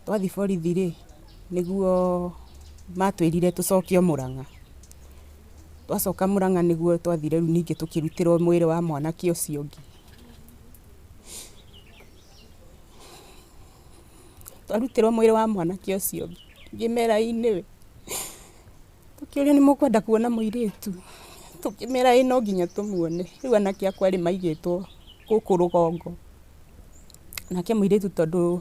Twathiĩ borithi rĩ, nĩguo matwĩrire tũcokio Mũrang'a. Twacoka Mũrang'a nĩguo twathire rĩu ningĩ tũkĩrutĩrwo mwĩrĩ wa mwanake ũcio ũngĩ. Twarutĩrwo mwĩrĩ wa mwanake ũcio ũngĩ, ngĩmera ĩĩ nĩwe. Tũkĩũrio nĩ mũkwenda kuona mũirĩtu, tũkĩmera ĩĩ no nginya tũmuone. Rĩu anake akwa erĩ maigĩtwo gũkũ rũgongo. Nake mũirĩtu tondũ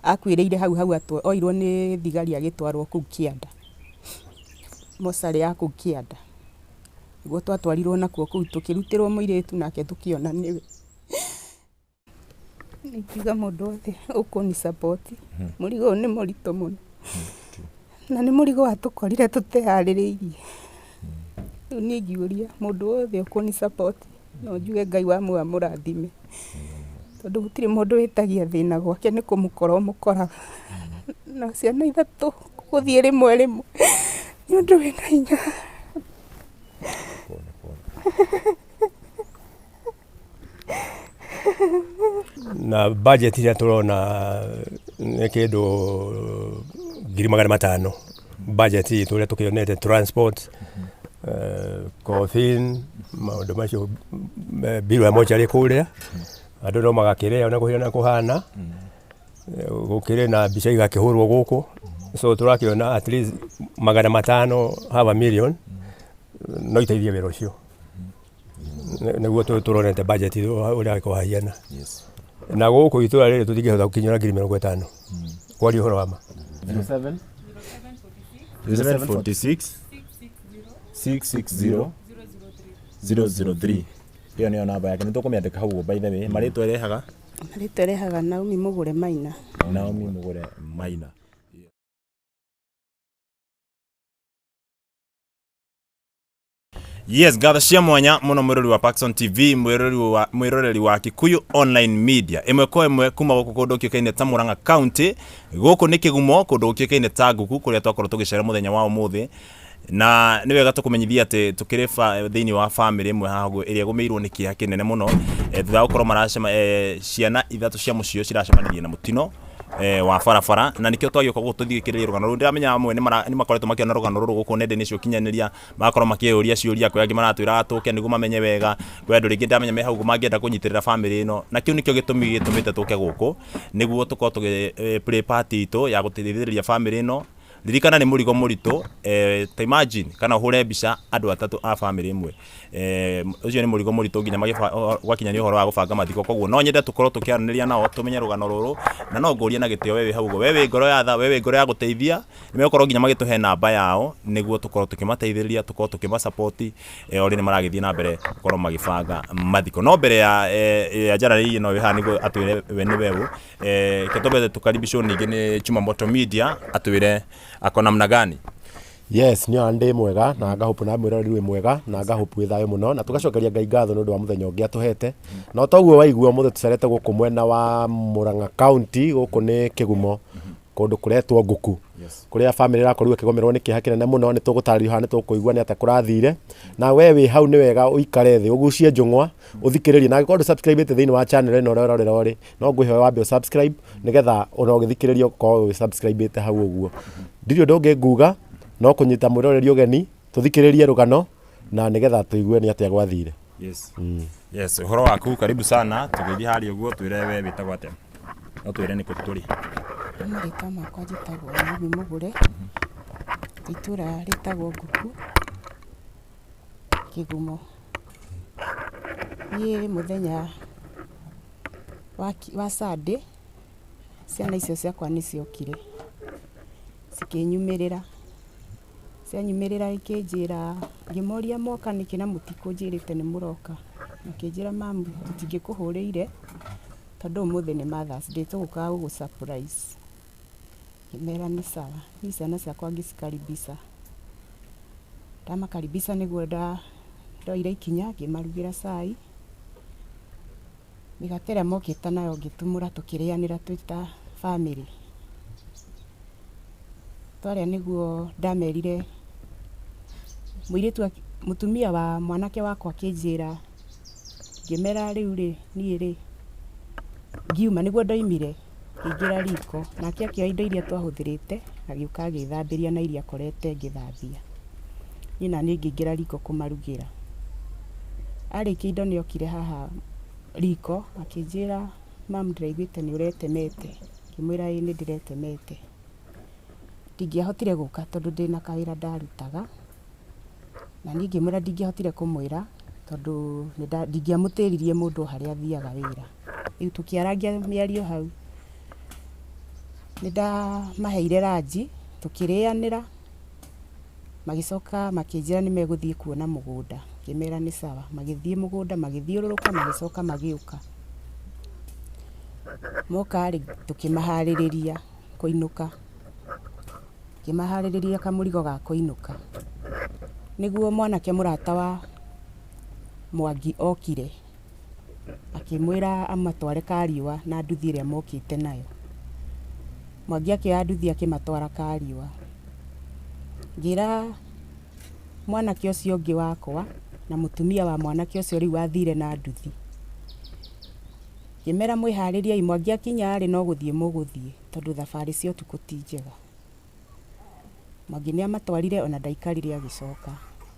akuĩrĩire hau hau oirwo nĩ thigari agĩtwarwo kũu kĩanda, mocarĩ ya kũu kĩanda. Nĩguo twatwarirwo nakuo kũu tũkĩrutĩrwo mũirĩtu nake tũkĩona nĩwe. Ingiuga mũndũ wothe ũkũni support, mũrigo ũyũ nĩ mũritũ mũno, na nĩ mũrigo watũkorire tũteharĩrĩirie. Rĩu niĩ ingĩũria mũndũ wothe ũkũni support, no njuge Ngai wa muoyo amũrathime, tondũ gũtirĩ mũndũ wĩtagia thĩna gwake nĩ kũmũkora ũmũkoraga. Na ciana ithatũ gũthiĩ rĩmwe rĩmwe nĩ ũndũ wĩna hinya. Na budget ĩrĩa tũrona nĩ kĩndũ 500,000 budget itũ ũrĩa tũkĩonete transport, coffin, maũndũ macio, mbirũ ya mocarĩ kũrĩa andũ no magakĩrĩa ona kũhana kũhana gũkĩrĩ na mbica igakĩhũrwo gũkũ, so tũrakĩona at least 500 half a million no iteithie wĩra ũcio. Nĩguo tũrorete budget ũrĩa kũhahiana. Na gũkũ itũra rĩrĩ tũtingĩhota gũkinyĩra 50,000 kwaria ũhoro wa ma. 07 0746 660 003. Ĩyo nĩyo namba yake, nĩ tũkũmĩandĩka hau ũguo. By the way, marĩtwa ĩrehaga? Marĩtwa ĩrehaga Naomi Mũgũre Maina. Naomi Mũgũre Maina. Yes, ngatho cia mwanya muno mwirori wa Paxson TV, mwiroreri wa Kikuyu Online Media, ĩmwe kwa ĩmwe kuma gũkũ kũndũ kĩũkaine ta Murang'a County. Gũkũ nĩ Kĩgumo, kũndũ gũkĩũkaine ta Nguku, kũrĩa twakorwo tũgĩcera mũthenya wa ũmũthĩ. Na nĩ wega tũkũmenyithia atĩ tũkĩrĩ thĩinĩ wa famĩlĩ ĩmwe haha ũguo ĩrĩa ĩgũmĩirwo nĩ kĩeha kĩnene mũno, thutha wa gũkorwo maracema, ciana ithatũ cia mũciĩ ũyũ ciracemanirie na mũtino wa barabara, na nĩkĩo twagĩũka gũkũ tũthikĩrĩrie rũgano rũu. Ndĩramenya amwe nĩ makoretwo makĩona rũgano rũrũ gũkũ nenda-inĩ cia ũkinyanĩria, magakorwo makĩyũria ciũria. Kwĩ angĩ maratwĩraga tũke nĩguo mamenye wega, kwĩ andũ rĩngĩ ndĩramenya me hau ũguo mangĩenda kũnyitĩrĩra bamĩrĩ ĩno, na kĩu nĩkĩo gĩtũmi gĩtũmĩte tũke gũkũ nĩguo tũkorwo tũgĩ play part itũ ya gũteithĩrĩria bamĩrĩ ĩno. Ririkana nĩ mũrigo mũritũ, ta imagine kana ũhũre mbica andũ atatũ a bamĩrĩ ĩmwe, ũcio nĩ mũrigo mũritũ nginya gwakinya nĩ ũhoro wa gũbanga mathiko. Koguo no nyende tũkorwo tũkĩaranĩria nao tũmenye rũgano rũrũ, na no ngũrie na gĩtĩo we wĩ hau ũguo, we wĩ ngoro ya tha, we wĩ ngoro ya gũteithia, nĩ megũkorwo nginya magĩtũhe namba yao nĩguo tũkorwo tũkĩmateithĩrĩria, tũkorwo tũkĩma support o rĩrĩa maragĩthiĩ na mbere gũkorwo magĩbanga mathiko. No mbere ya njaranĩirie na ũyũ haha nĩguo atwĩre we nĩwe ũ, reke twambe tũkaribishwo ningĩ nĩ Chuma Moto Media atwĩre ako namna gani. Yes, niĩ ona ndĩ mwega na ngahope na mwĩroreri wĩ mwega na ngahope wĩ thayũ mũno, na tũgacokeria Ngai ngatho nĩ ũndũ wa mũthenya ũngĩ atũhete. Na o toguo waigua, ũmũthĩ tũcerete gũkũ mwena wa Murang'a County, gũkũ nĩ Kĩgumo, kũndũ kũretwo Nguku, kũrĩa bamĩrĩ ĩrakorirwo ĩkĩgũmĩrwo nĩ kĩeha kĩnene mũno. Nĩ tũgũtarĩrio haha, nĩ tũkũigua nĩ atĩa kũrathire. Na we wĩ hau nĩ wega ũikare thĩ, ũgucie njũng'wa, ũthikĩrĩrie. Na angĩkorwo ndũ subscribe ĩte thĩinĩ wa channel ĩno ũrerorera ũrĩ, no ngwĩhoya wambe ũ subscribe nĩgetha ona ũgĩthikĩrĩria ũkorwo wĩ subscribe ĩte hau ũguo. Ndirĩ ũndũ ũngĩ nguga no kũnyita mwĩroreri ũgeni tũthikĩrĩrie rũgano na nĩgetha tũigue nĩ atĩa gwathire. Yes, ũhoro waku, karibu sana. Tũgĩthiĩ harĩa ũguo, twĩre we wĩtagwo atĩa? No twĩre nĩ kũ tũrĩ. Niĩ marĩtwa makwa njĩtagwo Naomi Mũgũre, itũra rĩtagwo Nguku, Kĩgumo. Niĩ mũthenya wa Sunday, ciana icio ciakwa nĩ ciokire cikĩnyumĩrĩra. Cianyumĩrĩra ikĩnjĩra, ngĩmoria mwoka nĩkĩ na mũtikũnjĩrĩte nĩ mũroka. Makĩnjĩra mamu tũtingĩkũhũrĩire tondũ ũmũthĩ nĩ Mother's Day tũgũkaga gũgũ surprise. Ngĩmera nĩ sawa. Niĩ ciana ciakwa ngĩcikaribisha. Ndamakaribisha nĩguo ndoire ikinya ngĩmarugĩra cai, mĩgate ĩrĩa mokĩte nayo ngĩtumũra tũkĩrĩanĩra twĩ ta bamĩrĩ. Twarĩa nĩguo ndamerire, mũirĩtu, mũtumia wa mwanake wakwa akĩnjĩra, ngĩmera rĩu rĩ, niĩ rĩ, ngiuma nĩguo ndaumire. Ngĩingĩra riko, nake akĩoya indo iria twahũthĩrĩte, agĩũka agĩthambĩria na iria akorete ngĩthambia. Niĩ naniĩ ngĩingĩra riko kũmarugĩra. Arĩkia indo nĩ okire haha riko, akĩnjĩra mum ndĩraiguĩte nĩ ũretemete. Ngĩmwĩra ĩĩ nĩ ndĩretemete. Ndingĩahotire gũka tondũ ndĩna kawĩra ndarutaga, na niĩ ngĩmwĩra ndingĩahotire kũmwĩra tondũ ndingĩamũtĩririe mũndũ o harĩa athiaga wĩra. Rĩu tũkĩarangia mĩario hau. Nĩ ndamaheire ranji, tũkĩrĩanĩra, magĩcoka makĩnjĩra nĩ megũthiĩ kuona mũgũnda. Ngĩmera nĩ sawa. Magĩthiĩ mũgũnda, magĩthiũrũrũka, magĩcoka magĩũka. Moka rĩ, tũkĩmaharĩrĩria kũinũka. Ngĩmaharĩrĩria kamũrigo ga kũinũka. Nĩguo mwanake mũrata wa Mwangi okire, akĩmwĩra amatware Kariũa na nduthi ĩrĩa mokĩte nayo. Mwangi akĩoya nduthi akĩmatwara Kariũa. Ngĩra mwanake ũcio ũngĩ wakwa na mũtumia wa mwanake ũcio rĩu wathire na nduthi. Ngĩmera mwĩharĩriei Mwangi akinya rĩ no gũthiĩ mũgũthiĩ tondũ thabarĩ cia ũtukũ ti njega. Mwangi nĩ amatwarire ona ndaikarire agĩcoka.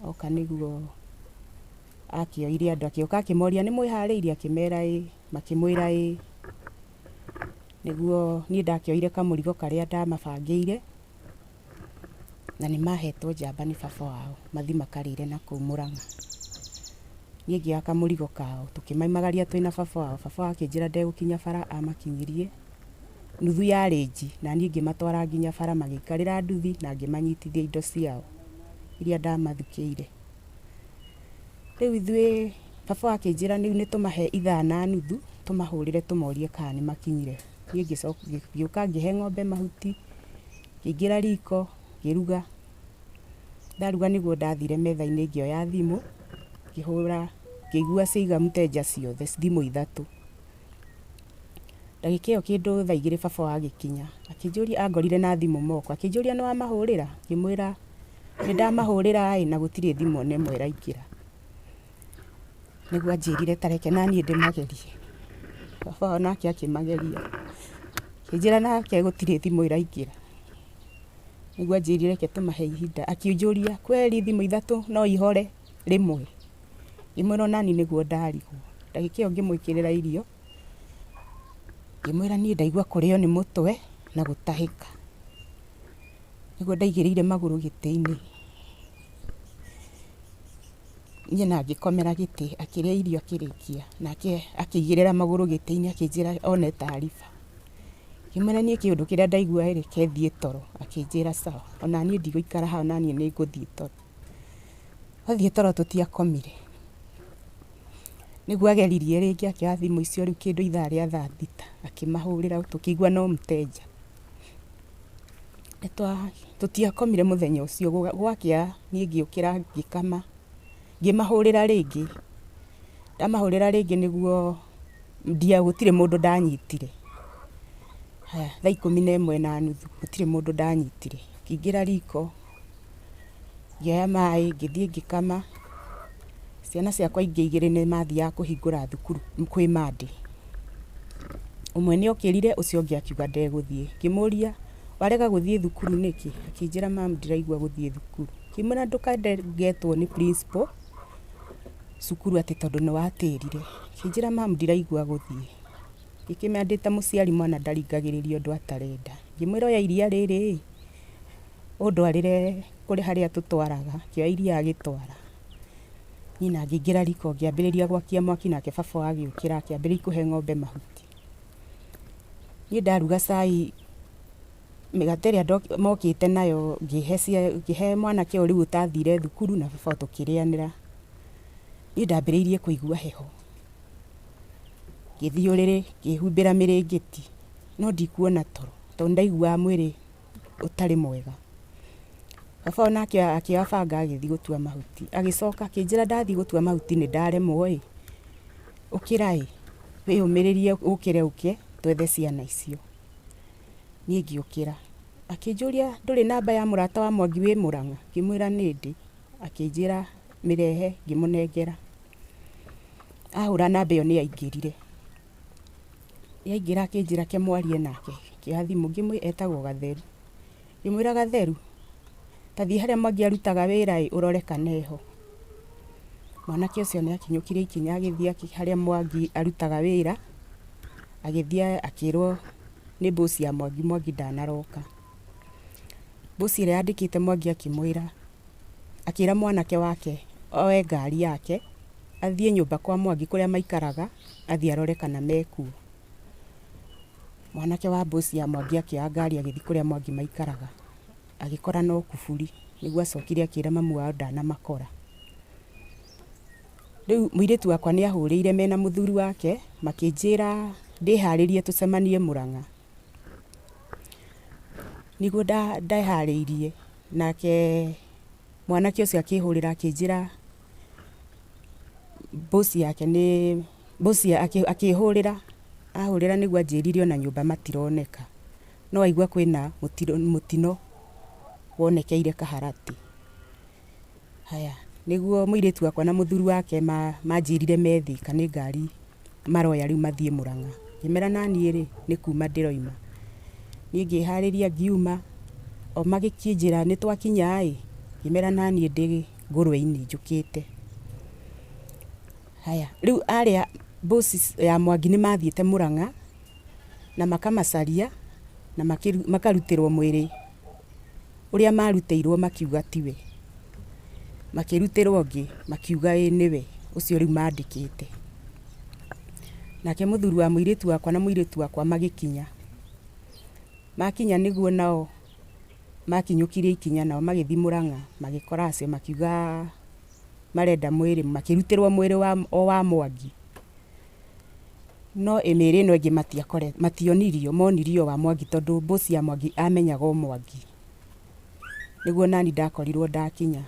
Oka nĩguo akĩoire andũ akĩũka akĩmoria nĩ mwĩharĩirie akĩmera ĩĩ, makĩmwĩra ĩĩ. Nĩguo niĩ ndakĩoire kamũrigo karĩa ndamabangĩire na nĩ mahetwo njamba nĩ baba wao mathiĩ makarĩre nakũu Mũrang'a. Niĩ ngĩoya kamũrigo kao tũkĩmaumagaria twĩna baba wao. Baba wao akĩnjĩra ndegũkinya bara amakinyirie nuthu ya rĩnji na niĩ ngĩmatwara nginya bara magĩikarĩra nduthi na ngĩmanyitithia indo ciao iria ndamathukĩire. Rĩu ithuĩ baba wao akĩnjĩra rĩu nĩ tũmahe ithaa na nuthu tũmahũrĩre tũmorie kana nĩ makinyire. Niĩ ngĩũka ngĩhe ng'ombe mahuti, ngĩingĩra riko ngĩruga. Ndaruga nĩguo ndathire metha-inĩ ngĩoya thimũ ngĩhũra ngĩigua ciaiga mteja ciothe thimũ ithatũ. Ndagĩka ĩyo kĩndũ thaa igĩrĩ baba wao agĩkinya, akĩnjũria angorire na thimũ moko, akĩnjũria nĩ wamahũrĩra? Ngĩmwĩra nĩ ndamahũrĩra ĩ na gũtirĩ thimũ ona ĩmwe ĩraingĩra. Nĩguo anjĩrire ta reke naniĩ ndĩmagerie. Baba wao nake akĩmageria, akĩnjĩra nake gũtirĩ thimũ ĩraingĩra. Nĩguo anjĩrire reke tũmahe ihinda, akĩnjũria kweri thimũ ithatũ no ihore rĩmwe? Ngĩmwĩra onaniĩ nĩguo ndarigwo. Ndagĩka ĩyo ngĩmwĩkĩrĩra irio, ngĩmwĩra niĩ ndaigua kũrĩo nĩ mũtwe na gũtahĩka. Nĩguo ndaigĩrĩire magũrũ gĩtĩ-inĩ, niĩ na ngĩkomera gĩtĩ, akĩrĩa irio akĩrĩkia, nake akĩigĩrĩra magũrũ gĩtĩ-inĩ akĩnjĩra one taariba. Ngĩmwĩra niĩ kĩũndũ kĩrĩa ndaigua ĩ reke thiĩ toro, akĩnjĩra sawa, onaniĩ ndigũikara haha onaniĩ nĩ ngũthiĩ toro. Twathiĩ toro tũtiakomire. Nĩguo ageririe rĩngĩ akĩoya thimũ icio rĩu kĩndũ ithaa rĩa thaa thita akĩmahũrĩra tũkĩigua no mteja. Tũtiakomire mũthenya ũcio gwakĩa niĩ ngĩũkĩra ngĩkama, ngĩmahũrĩra rĩngĩ. Ndamahũrĩra rĩngĩ nĩguo gũtirĩ mũndũ ndanyitire. Haya thaa 11:30 gũtirĩ mũndũ ndanyitire. Ngĩingĩra riko, ngĩoya maĩ ngĩthiĩ ngĩkama. Ciana ciakwa ingĩ igĩrĩ nĩ mathiaga kũhingũra thukuru kwĩ Monday. Ũmwe nĩ okĩrire ũcio ũngĩ akiuga ndegũthiĩ. Ngĩmũria warega gũthiĩ thukuru nĩkĩ? Akĩnjĩra mum ndiraigua gũthiĩ thukuru. Ngĩmwĩra ndũkende ngetwo nĩ principal cukuru atĩ tondũ nĩ watĩrire. Akĩnjĩra mum ndiraigua gũthiĩ. Ngĩkĩmenya ndĩ ta mũciari mwana ndaringagĩrĩria ũndũ atarenda. Ngĩmwĩra oya iria rĩrĩ ĩ, ũndwarĩre kũrĩ harĩa tũtwaraga. Akĩoya iria agĩtwara. Niĩ na ngĩingĩra riko ngĩambĩrĩria gwakia mwaki nake baba wao agĩũkĩra akĩambĩrĩria kũhe ng'ombe mahuti. Niĩ ndaruga cai mĩgate ĩrĩa mokĩte nayo ngĩhe mwanake ũyũ rĩu ũtathire thukuru na baba wao tũkĩrĩanĩra. Niĩ ndambĩrĩirie kũigua heho. Ngĩthiĩ ũrĩrĩ ngĩhumbĩra mĩrĩngĩti no ndikuona toro tondũ nĩndaiguaga mwĩrĩ ũtarĩ mwega. Baba wao nake akĩoya banga agĩthiĩ gũtua mahuti, agĩcoka akĩnjĩra ndathiĩ gũtua mahuti nĩ ndaremwo ĩ, ũkĩra ĩ, wĩyũmĩrĩrie ũkĩre ũke twethe ciana icio. Niĩ ngĩũkĩra, akĩnjũria ndũrĩ namba ya mũrata wa Mwangi wĩ Mũrang'a? Ngĩmwĩra nĩ ndĩ. Akĩnjĩra mĩrehe, ngĩmũnengera. Ahũra namba ĩyo nĩ yaingĩrire. Yaingĩra akĩnjĩra ke mwarie nake, ngĩoya thimũ ngĩmwĩ etagwo Gatheru, ngĩmwĩra Gatheru, ta thiĩ harĩa Mwangi arutaga wĩra ĩ ũrore kana eho. Mwanake ũcio nĩ akinyũkirie ikinya agĩthiĩ harĩa Mwangi arutaga wĩra, agĩthiĩ akĩrwo nĩ boss ya Mwangi, Mwangi ndanaroka. Boss ĩrĩa yandĩkĩte Mwangi akĩmwĩra, akĩra mwanake wake oe ngari yake athiĩ nyũmba kwa Mwangi kũrĩa maikaraga athiĩ arore kana mekuo. Mwanake wa boss ya Mwangi akĩoya ngari agĩthiĩ kũrĩa Mwangi maikaraga, agĩkora no kuburi, nĩguo acokire akĩra mamu wao ndanamakora. Rĩu mũirĩtu wakwa nĩ ahũrĩire mena mũthuri wake makĩnjĩra ndĩharĩrie tũcemanie Mũrang'a. Nĩguo ndeharĩirie nake mwanake ũcio akĩhũrĩra akĩnjĩra boss yake nĩ boss akĩhũrĩra, ahũrĩra nĩguo anjĩrire ona nyũmba matironeka, no aigua kwĩna mũtino wonekeire Kaharatĩ. Haya, nĩguo mũirĩtu wakwa na mũthuri wake manjĩrire me Thĩka nĩ ngari maroya rĩu mathiĩ Mũrang'a. Ngĩmera naniĩ rĩ, nĩ kuma ndĩroima. Niĩ ngĩharĩria ngiuma, o magĩkĩnjĩra nĩ twakinya ĩ, ngĩmera naniĩ ndĩ ngũrwe-inĩ njũkĩte. Haya, rĩu arĩa boss ya Mwangi nĩ mathiĩte Mũrang'a na makamacaria na makarutĩrwo mwĩrĩ ũrĩa marutĩirwo makiuga tiwe. Makĩrutĩrwo ũngĩ makiuga ĩĩ nĩwe, ũcio rĩu mandĩkĩte. Nake mũthuri wa mũirĩtu wakwa na mũirĩtu wakwa magĩkinya. Makinya nĩguo nao makinyũkirie ikinya nao magĩthiĩ Mũrang'a magĩkora acio makiuga marenda mwĩrĩ, makĩrutĩrwo mwĩrĩ o wa Mwangi. No mĩĩrĩ ĩno ĩngĩ mationirio, monirio wa Mwangi tondũ boss ya Mwangi amenyaga o Mwangi. Nĩguo nani ndakorirwo ndakinya.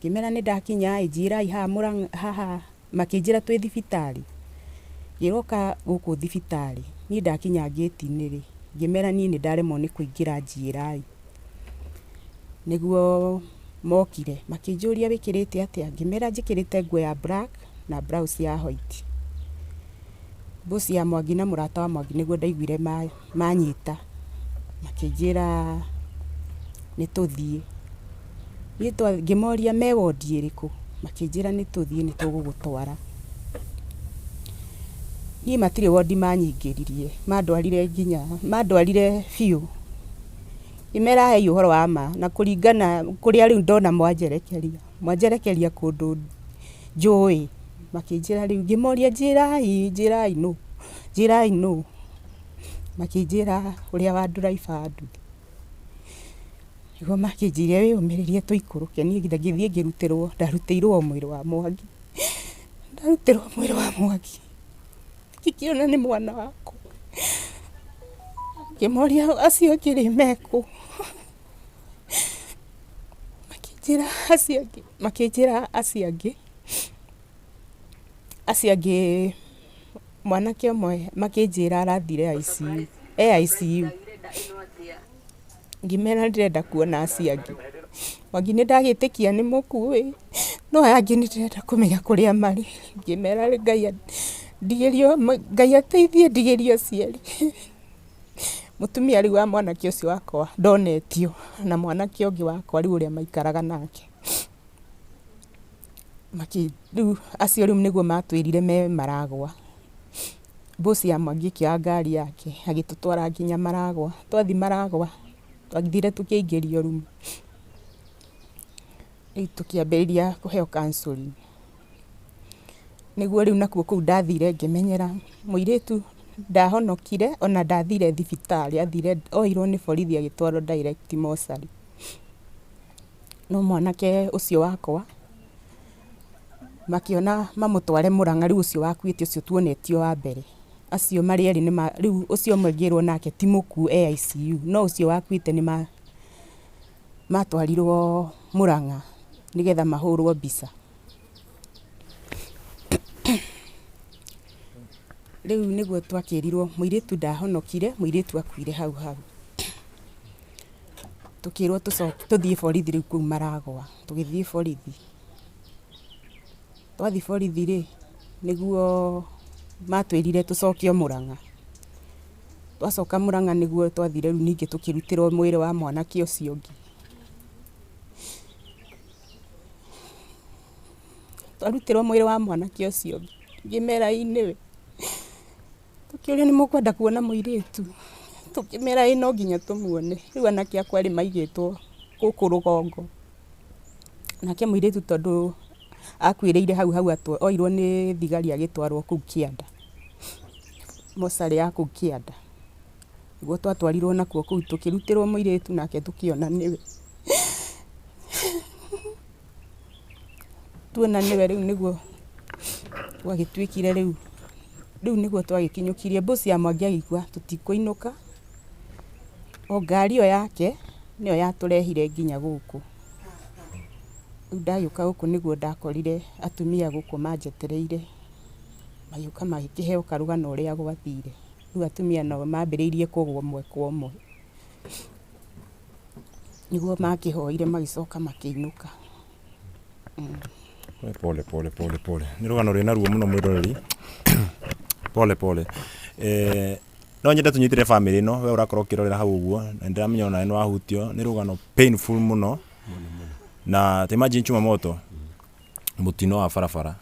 Ngĩmera nĩ ndakinya ĩ, njĩrai haha Mũrang'a haha, makĩnjĩra twĩ thibitarĩ. Ngĩrwo ũka gũkũ thibitarĩ. Niĩ ndakinya ngĩti-inĩ rĩ, ngĩmera niĩ nĩ ndaremwo nĩ kũingĩra njĩrai. Nĩguo mokire, makĩnjũria wĩkĩrĩte atĩa, ngĩmera njĩkĩrĩte nguo ya black na blouse ya white. Boss ya Mwangi na mũrata wa Mwangi nĩguo ndaiguire manyita, makĩnjĩra nĩ tũthiĩ. Niĩ ngĩmoria me wondi ĩrĩkũ, makĩnjĩra nĩ tũthiĩ nĩ tũgũgũtwara. Niĩ matirĩ wondi manyingĩririe, mandwarire nginya, mandwarire biũ. Ngĩmera hei ũhoro wa ma na kũringana kũrĩa rĩu ndona mwanjerekeria, mwanjerekeria kũndũ njũĩ. Makĩnjĩra rĩu, ngĩmoria njĩrai, njĩrai nũ, njĩrai nũ. Makĩnjĩra ũrĩa wa driver wa nduthi. Nĩguo makĩnjĩrire wĩyũmĩrĩrie tũikũrũke, niĩ ngĩthiĩ ngĩrutĩrwo, ndarutĩirwo o mwĩrĩ wa Mwangi, ndarutĩrwo mwĩrĩ wa Mwangi, ngĩkĩona nĩ mwana wakwa. Ngĩmoria acio angĩ rĩ mekũ? Makĩnjĩra acio angĩ, makĩnjĩra acio angĩ, acio angĩ mwanake ũmwe makĩnjĩra arathire ICU, e ICU. Ngĩmera ndĩrenda kuona acio angĩ. Mwangi nĩ ndagĩtĩkia nĩ mũkuũ ĩ, no aya angĩ nĩ ndĩrenda kũmenya kũrĩa marĩ. Ngĩmera Ngai ndigĩrio, Ngai ateithie ndigĩrio acio erĩ. Mũtumia rĩu wa mwanake ũcio wakwa ndonetio na mwanake ũngĩ wakwa rĩu ũrĩa maikaraga nake. Rĩu acio rĩu nĩguo matwĩrire me Maragwa. Boss ya Mwangi ĩkĩoya ngari yake agĩtũtwara nginya Maragwa. Twathiĩ Maragwa, twathire tũkĩingĩrio rumu. Rĩu tũkĩambĩrĩria kũheo counselling. Nĩguo rĩu nakuo kũu ndathire ngĩmenyera mũirĩtu ndahonokire ona ndathire thibitarĩ, athire oirwo nĩ borithi agĩtwarwo direct mortuary. No mwanake ũcio wakwa makĩona mamũtware Mũrang'a rĩu ũcio wakuĩte ũcio tuonetio wa mbere. Acio marĩ erĩ nĩ rĩu ũcio ũmwe ngĩrwo nake ti mũkuũ e ICU, no ũcio wakuĩte nĩ matwarirwo Mũrang'a nĩgetha mahũrwo mbica. Rĩu nĩguo twakĩrirwo mũirĩtu ndahonokire, mũirĩtu akuire hau hau. Tũkĩrwo tũthiĩ borithi rĩu kũu Maragwa, tũgĩthiĩ borithi. Twathiĩ borithi rĩ, nĩguo matwĩrire tũcokio Mũrang'a. Twacoka Mũrang'a nĩguo twathire rĩu ningĩ tũkĩrutĩrwo mwĩrĩ wa mwanake ũcio ũngĩ. Twarutĩrwo mwĩrĩ wa mwanake ũcio ũngĩ, ngĩmera ĩĩ nĩwe. Tũkĩũrio nĩ mũkwenda kuona mũirĩtu, tũkĩmera ĩĩ no nginya tũmuone. Rĩu anake akwa erĩ maigĩtwo gũkũ rũgongo. Nake mũirĩtu tondũ akuĩrĩire hau hau oirwo nĩ thigari agĩtwarwo kũu kĩanda, mocarĩ ya kũu kĩanda. Nĩguo twatwarirwo nakuo kũu tũkĩrutĩrwo mũirĩtu nake tũkĩona nĩwe. Tuona nĩwe rĩu nĩguo gwagĩtuĩkire rĩu, rĩu nĩguo twagĩkinyũkirie mbũci ya Mwangi agĩkua tũtikũinũka, o ngari ĩyo yake nĩyo yatũrehire nginya gũkũ. Rĩu ndagĩũka gũkũ nĩguo ndakorire atumia gũkũ manjetereire, magĩũka magĩkĩheo karũgano ũrĩa gwathire. Rĩu atumia nao mambĩrĩirie kũgũa ũmwe kwa ũmwe. Nĩguo makĩhoire magĩcoka makĩinũka. Pole pole pole pole. Nĩ rũgano rwĩna ruo mũno mwĩroreri. Pole pole. Eh, no nyende tũnyitĩre famĩlĩ ĩno we ũrakorwo ũkĩrorera hau ũguo na nĩndĩramenya onawe nĩ wahutio nĩ rũgano painful mũno na ta imagine chuma moto mũtino wa barabara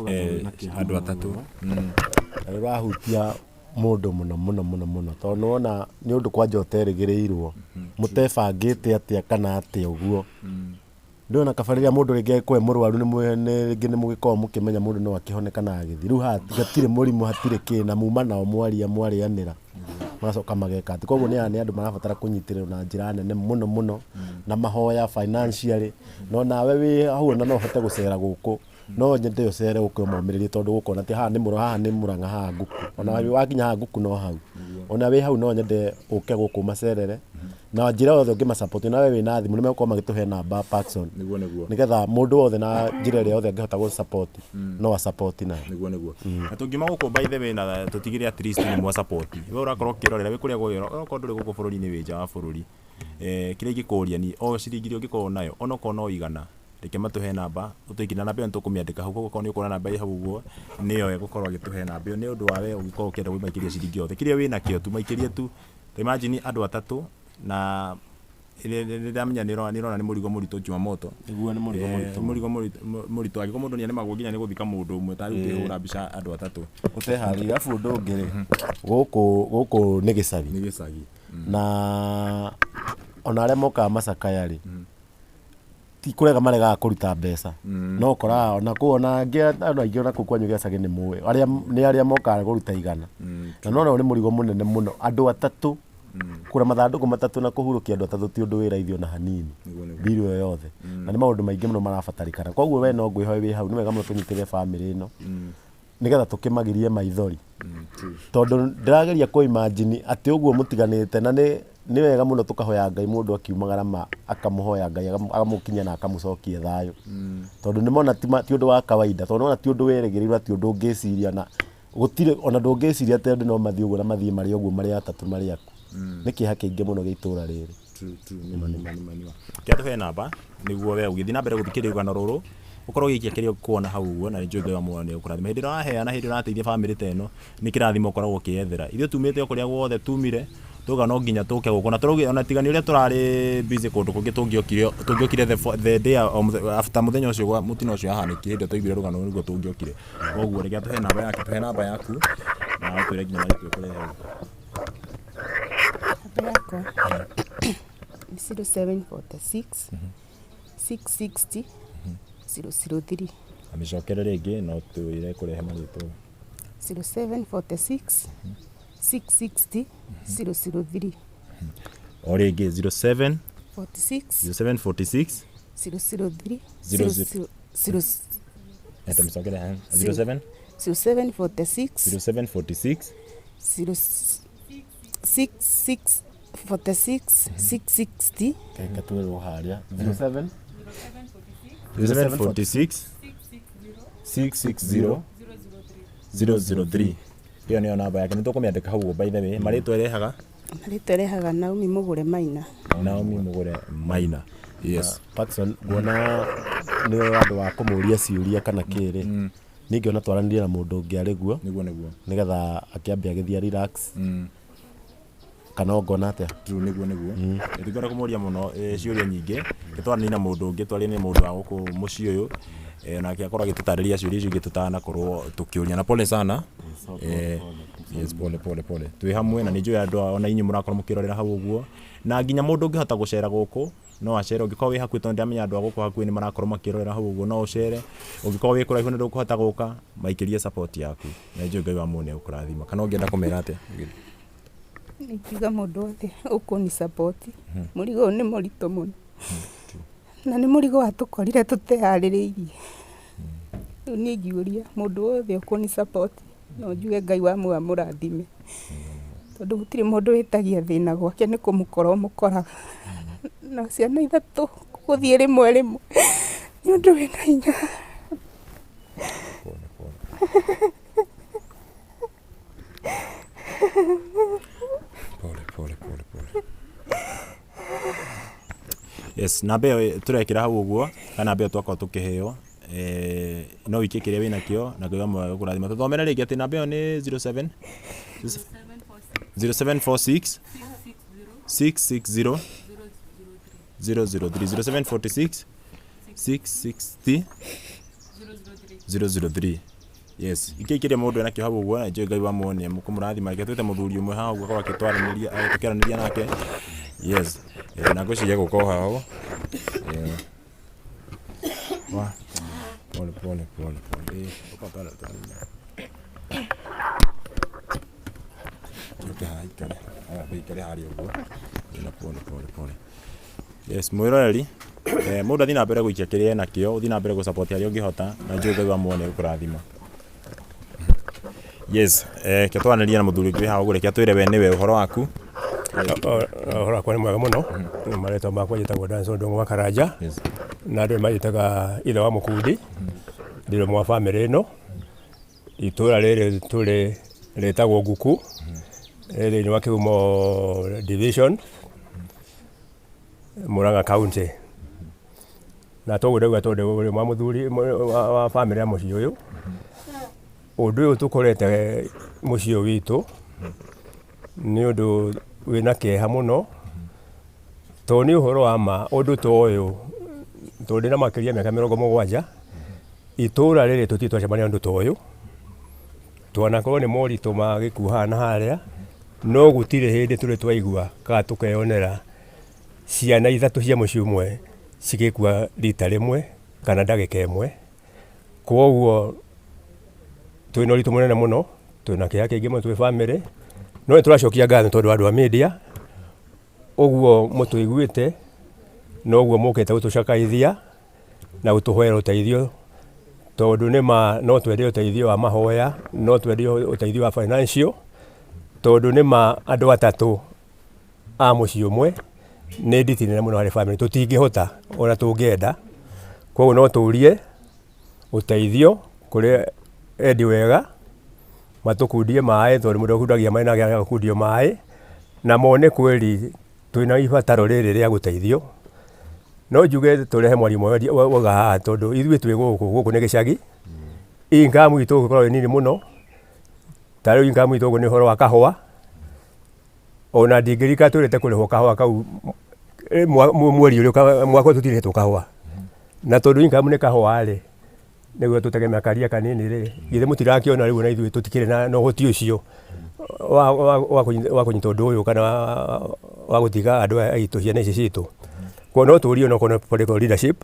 eh, andũ atatũ. Na nĩ rũrahutia mũndũ mũno mũno mũno mũno tondũ nĩ wona nĩ ũndũ kwanja ũterĩgĩrĩirwo mũtebangĩte atĩa kana atĩa ũguo. Ndĩrona kaba rĩrĩa mũndũ rĩngĩ agĩkorwo e mũrwaru nĩ rĩngĩ nĩ mũgĩkoragwo mũkĩmenya mũndũ no akĩhone kana agĩthiĩ. Rĩu haha hatirĩ mũrimũ hatirĩ kĩ na muma nao mwaria mwarĩanĩra magacoka mageka atĩ. Koguo nĩ aya nĩ andũ marabatara kũnyitĩrĩrwo na njĩra nene mũno mũno na mahoya financially. No nawe wĩ hau ona no ũhote gũcera gũkũ no nyende ũcere ũke ũmomĩrĩrie tondũ gũkũ ona ti haha nĩ mũro haha nĩ Mũrang'a haha Nguku. Ona wakinya haha Nguku no hau. Ona wĩ hau no nyende ũke gũkũ ũmacerere na njĩra yothe ũngĩma support nawe wĩna thimũ nĩ megũkorwo magĩtũhe namba Parkson Nĩguo nĩguo. nĩgetha mũndũ wothe na njĩra ĩrĩa yothe angĩhota gũ support no a support nayo. Nĩguo nĩguo. Na tũngiuma gũkũ by the way na tũtigĩre at least nĩ mwa support. We ũrakorwo ũkĩrorera wĩ kũrĩa guothe okorwo ndũrĩ gũkũ bũrũri-inĩ wĩ nja wa bũrũri. Eh, kĩrĩa ingĩkũria ni o ciringi iria ũngĩkorwo nayo onokorwo no igana reke matũhe namba ũtũikie na namba ĩyo nĩtũkũmĩandĩka hau koguo okorwo nĩ ũkuona namba ĩ hau ũguo nĩyo ĩgũkorwo agĩtũhe namba ĩyo nĩ ũndũ wa we ũngĩkorwo ũkĩenda kũmaikĩria ciringi yothe kĩrĩa wĩnakĩo tu maikĩrie tu. Ta imagine andũ atatũ na nĩndamenya nĩ ũrona nĩ mũrigo mũritũ Jumamoto. Nĩguo nĩ mũrigo mũritũ. Mũrigo mũritũ angĩkorwo mũndũ nĩaremagwo nginya nĩ gũthika mũndũ ũmwe ta rĩu ũkĩhũra mbica andũ atatũ. Ũteharĩirie arabu ũndũ ũngĩ rĩ gũkũ gũkũ nĩ gĩcagi. Nĩ gĩcagi. Na ona arĩa mokaga macakaya rĩ ti kũrega maregaga kũruta mbeca no ũkoraga ona kũu ona angĩ andũ aingĩ ona kũu kwanyu gĩcagi nĩ mũĩ arĩa nĩ arĩa mokaga kũruta igana na nona ũyũ nĩ mũrigo mũnene mũno andũ atatũ kũgũra mathandũkũ matatũ na kũhurũkia andũ atatũ ti ũndũ wĩ raithi ona hanini mbiru ĩyo yothe na nĩ maũndũ maingĩ mũno marabatarĩkana koguo we no ngwĩhoe wĩ hau nĩ wega mũno tũnyitĩrĩre bamĩrĩ ĩno nĩgetha tũkĩmagirie maithori tondũ ndĩrageria kũ imagine atĩ ũguo mũtiganĩte na nĩ nĩ wega mũno tũkahoya Ngai mũndũ akiumagara ma akamũhoya Ngai akamũkinyia na akamũcokia thayũ tondũ nĩ mona ti ũndũ wa kawaida tondũ nĩwona ti ũndũ wĩrĩgĩrĩirwo ti ũndũ ũngĩciria na gũtirĩ ona ndũngĩciria atĩ andũ no mathiĩ ũguo na mathiĩ marĩ ũguo marĩ atatũ marĩ aku. Nĩ kĩeha kĩingĩ mũno gĩa itũra rĩrĩ. True, true. Nĩma, nĩma, nĩma, nĩma. Kĩa tũhe namba nĩguo we ũgĩthiĩ na mbere gũthikĩrĩria rũgano rũrũ ũkorwo ũgĩikia kĩrĩa ũkuona hau ũguo na nĩnjũĩ Ngai wa muoyo nĩegũkũrathima. Hĩndĩ ĩrĩa ũraheana hĩndĩ ĩrĩa ũrateithia bamĩrĩ ta ĩno nĩ kĩrathimo ũkoragwo ũkĩyethera. Ithuĩ tumĩte o kũrĩa guothe tumire tuga no nginya tũke gũkũ na tũraugire ona tiga nĩ ũrĩa tũrarĩ busy kũndũ kũngĩ tũngĩokire tũngĩokire the day after mũthenya ũcio mũtino ũcio wahanĩkire hĩndĩ ĩyo twaiguire rũgano rũu nĩguo tũngĩokire. Koguo reke tũhe namba yake tũhe namba yaku na ũtwĩre nginya marĩtwa ũkũrehe. Namba yakwa nĩ 0746 660 003. Amĩcokere rĩngĩ na ũtwĩre kũrehe marĩtwa. 0746 660 003. O rĩngĩ 07 46 0746 003 00 0 Tamĩcokere 07 0746 0746 0 6 6 46 660 Reke twĩrwo harĩa 07 0746 660 003 ĩyo nĩyo namba yake nĩ tũkũmĩandĩka hau ũguo by the way marĩtwa ĩrehaga Marĩtwa ĩrehaga Naomi Mũgũre Maina. Naomi Mũgũre Maina. Yes. Parkson nguona nĩ andũ wa kũmũria ciũria kana kĩrĩ. Niĩ ngĩona twaranĩrie na mũndũ ũngĩ arĩ guo. Nĩguo nĩguo. Nĩgetha akĩambe agĩthiĩ a relax. Kana ũngona atĩa? True, nĩguo nĩguo. Tũtikwenda kũmũria mũno ciũria nyingĩ, twaranĩrie na mũndũ ũngĩ, twarie na mũndũ wa gũkũ mũciĩ ũyũ, nake akorwo agĩtũtarĩria ciũria icio ingĩ tũtanakorwo tũkĩũria. Na pole sana. Yes, pole pole pole. Twĩ hamwe na nĩ njũĩ andũ ona inyuĩ mũrakorwo mũkĩrorera hau ũguo, na nginya mũndũ ũngĩhota gũcera gũkũ no acere, ũngĩkorwo wĩ hakuhĩ tondũ nĩndĩramenya andũ a gũkũ hakuhĩ nĩ marakorwo makĩrorera hau ũguo no ũcere, ũngĩkorwo wĩ kũraihu na ndũkũhota gũka, maikĩrie support yaku na nĩnjũĩ Ngai wa muoyo nĩ egũkũrathima. Kana ũngĩenda kũmera atĩa? Ingiuga mũndũ wothe ũkũni support, mũrigo ũyũ nĩ mũritũ mũno, na nĩ mũrigo watũkorire tũteharĩrĩirie. Rĩu niĩ ingiũria mũndũ wothe ũkũni support, no njuge Ngai wa muoyo amũrathime, tondũ gũtirĩ mũndũ wĩtagia thĩna gwake nĩ kũmũkora ũmũkoraga. Na ciana ithatũ gũthiĩ rĩmwe rĩmwe nĩ ũndũ wĩna hinya. Pole pole pole pole. Yes, namba ĩyo tũrekĩra hau ũguo kana namba ĩyo twakorwo tũkĩheo no wĩikie kĩrĩa wĩnakĩo na Ngai wa muoyo agũkũrathima. Tũthomere rĩngĩ atĩ namba ĩyo nĩ 07 0746 660 003 0746 660 003. Yes, ikĩ kĩrĩa mũndũ enakĩo hau ũguo na njũĩ Ngai wa muoyo nĩ ekũmũrathima. Reke twĩte mũthuri ũmwe haha ũguo akorwo akĩtwaranĩria tũkĩaranĩria nake. Yes, na ngwĩciria egũka o haha ũguo. Wa, pole pole pole pole. Ũka twaranĩrie. Ũke haha ikare, ambe aikare harĩa ũguo. Na pole pole pole. Yes, mwĩroreri, mũndũ athiĩ na mbere gũikia kĩrĩa enakĩo, ũthiĩ na mbere gũ support harĩa ũngĩhota, na njũĩ Ngai wa muoyo nĩ egũkũrathima. Yes, reke twaranĩrie na mũthuri ũngĩ wĩ haha ũguo, reke atwĩre we nĩwe, ũhoro waku. Ũhoro wakwa nĩ mwega mũno, marĩtwa makwa njĩtagwo Danson Ndung'u wa Karanja, na andũ nĩ manjĩtaga ithe wa mũkundi, ndĩ ũmwe wa bamĩrĩ ĩno, itũra rĩrĩ tũrĩ rĩtagwo Nguku, rĩ thĩinĩ wa Kĩhumo division, Murang'a county. Na toguo ndauga tondũ ndĩ ũmwe wa mũthuri wa bamĩrĩ ya mũciĩ ũyũ, ũndũ ũyũ tũkorete mũciĩ ũyũ witũ nĩ ũndũ wĩna kĩeha mũno, tondũ nĩ ũhoro wa ma ũndũ ta ũyũ, tondũ ndĩna makĩria ya mĩaka 70, itũra rĩrĩ tũtirĩ twacemania na ũndũ ta ũyũ, twanakorwo nĩ moritũ ma gĩkuũ haha na harĩa, no gũtirĩ hĩndĩ tũrĩ twaigua kana tũkeyonera ciana ithatũ cia mũciĩ ũmwe cigĩkua rita rĩmwe kana ndagĩka ĩmwe. Koguo twĩna ũritũ mũnene mũno, twĩna kĩeha kĩingĩ mũno twĩ bamĩrĩ, no nĩ tũracokia ngatho tondũ wa andũ a media, ũguo mũtũiguĩte, noguo mũkĩte gũtũcakaithia na gũtũhoera ũteithio, tondũ nĩ ma no twende ũteithio wa mahoya, no twende ũteithio wa financial, tondũ nĩ ma andũ atatũ a mũciĩ ũmwe nĩ nditi nene mũno harĩ bamĩrĩ, tũtingĩhota ona tũngĩenda, koguo no tũrie ũteithio kũrĩ endi wega, matũkundie maĩ tondũ mũndũ akundagia maĩ nake agakundio maĩ, na mone kweli twĩna ibataro rĩrĩ rĩa gũteithio. No njuge tũrehe mwarimũ ũmwe wauga haha tondũ ithuĩ twĩ gũkũ, gũkũ nĩ gĩcagi, income itũ ĩkoragwo ĩ nini mũno, ta rĩu income itũ nĩ ũhoro wa kahũa, ona ndingĩririkana twĩrĩte kũrĩhwo kahũa kau mweri ũrĩa mwaka ũyũ tũtirĩhĩtwo kahũa, na tondũ income nĩ kahũa rĩ, nĩguo tũtegemea karia kanini rĩ, githĩ mũtirakĩona rĩu ona ithuĩ tũtikĩrĩ na ũhoti ũcio wa kũnyita ũndũ ũyũ kana wa gũtiga andũ aya aitũ ciana ici citũ. Koguo no tũrie onokorwo nĩ political leadership,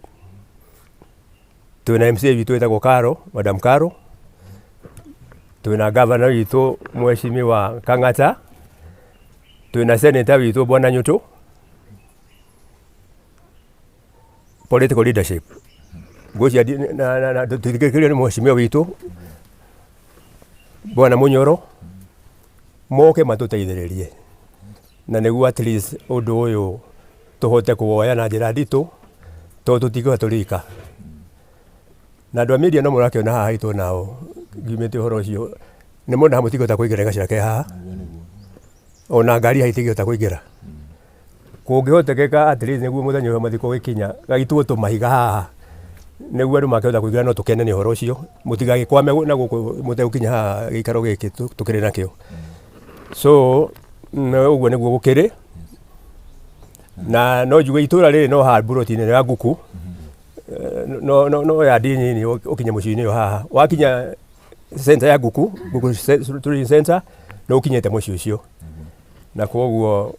twĩna MCA witũ wĩtagwo Karo, Madam Karo, twĩna governor witũ Mheshimiwa Kang'ata, twĩna senator witũ Bwana Nyutu, political leadership ngwĩciria tũthikĩrĩrio nĩ mheshimiwa witũ Bwana Munyoro, moke matũteithĩrĩrie na nĩguo at least ũndũ ũyũ tũhote kũwoya na njĩra nditũ tondũ tũtingĩhota tũrĩ ika. Na andũ a media no mũrakĩona haha haitũ nao ngiumĩte ũhoro ũcio nĩ muonaga mũtingĩhota kũingĩra gacĩra ke haha ona ngari haha itingĩhota kũingĩra. Kũngĩhotekeka at least nĩguo mũthenya ũyũ wa mathiko ũgĩkinya gaitwo tũmahiga haha. Nĩguo andũ makĩhota kũingĩra no tũkene nĩ ũhoro ũcio. Mũtigagĩkwame na gũkũ mũtegũkinya haha gĩikaro gĩkĩ tũkĩrĩ nakĩo. So ũguo nĩguo gũkĩrĩ. Na no njuge itũra rĩrĩ no haha mburoti-inĩ ya Nguku, no yandi nini ũkinye mũciĩ-inĩ ũyũ haha. Wakinya center ya Nguku, Nguku Tourism Center, nĩ ũkinyĩte mũciĩ ũcio. Na koguo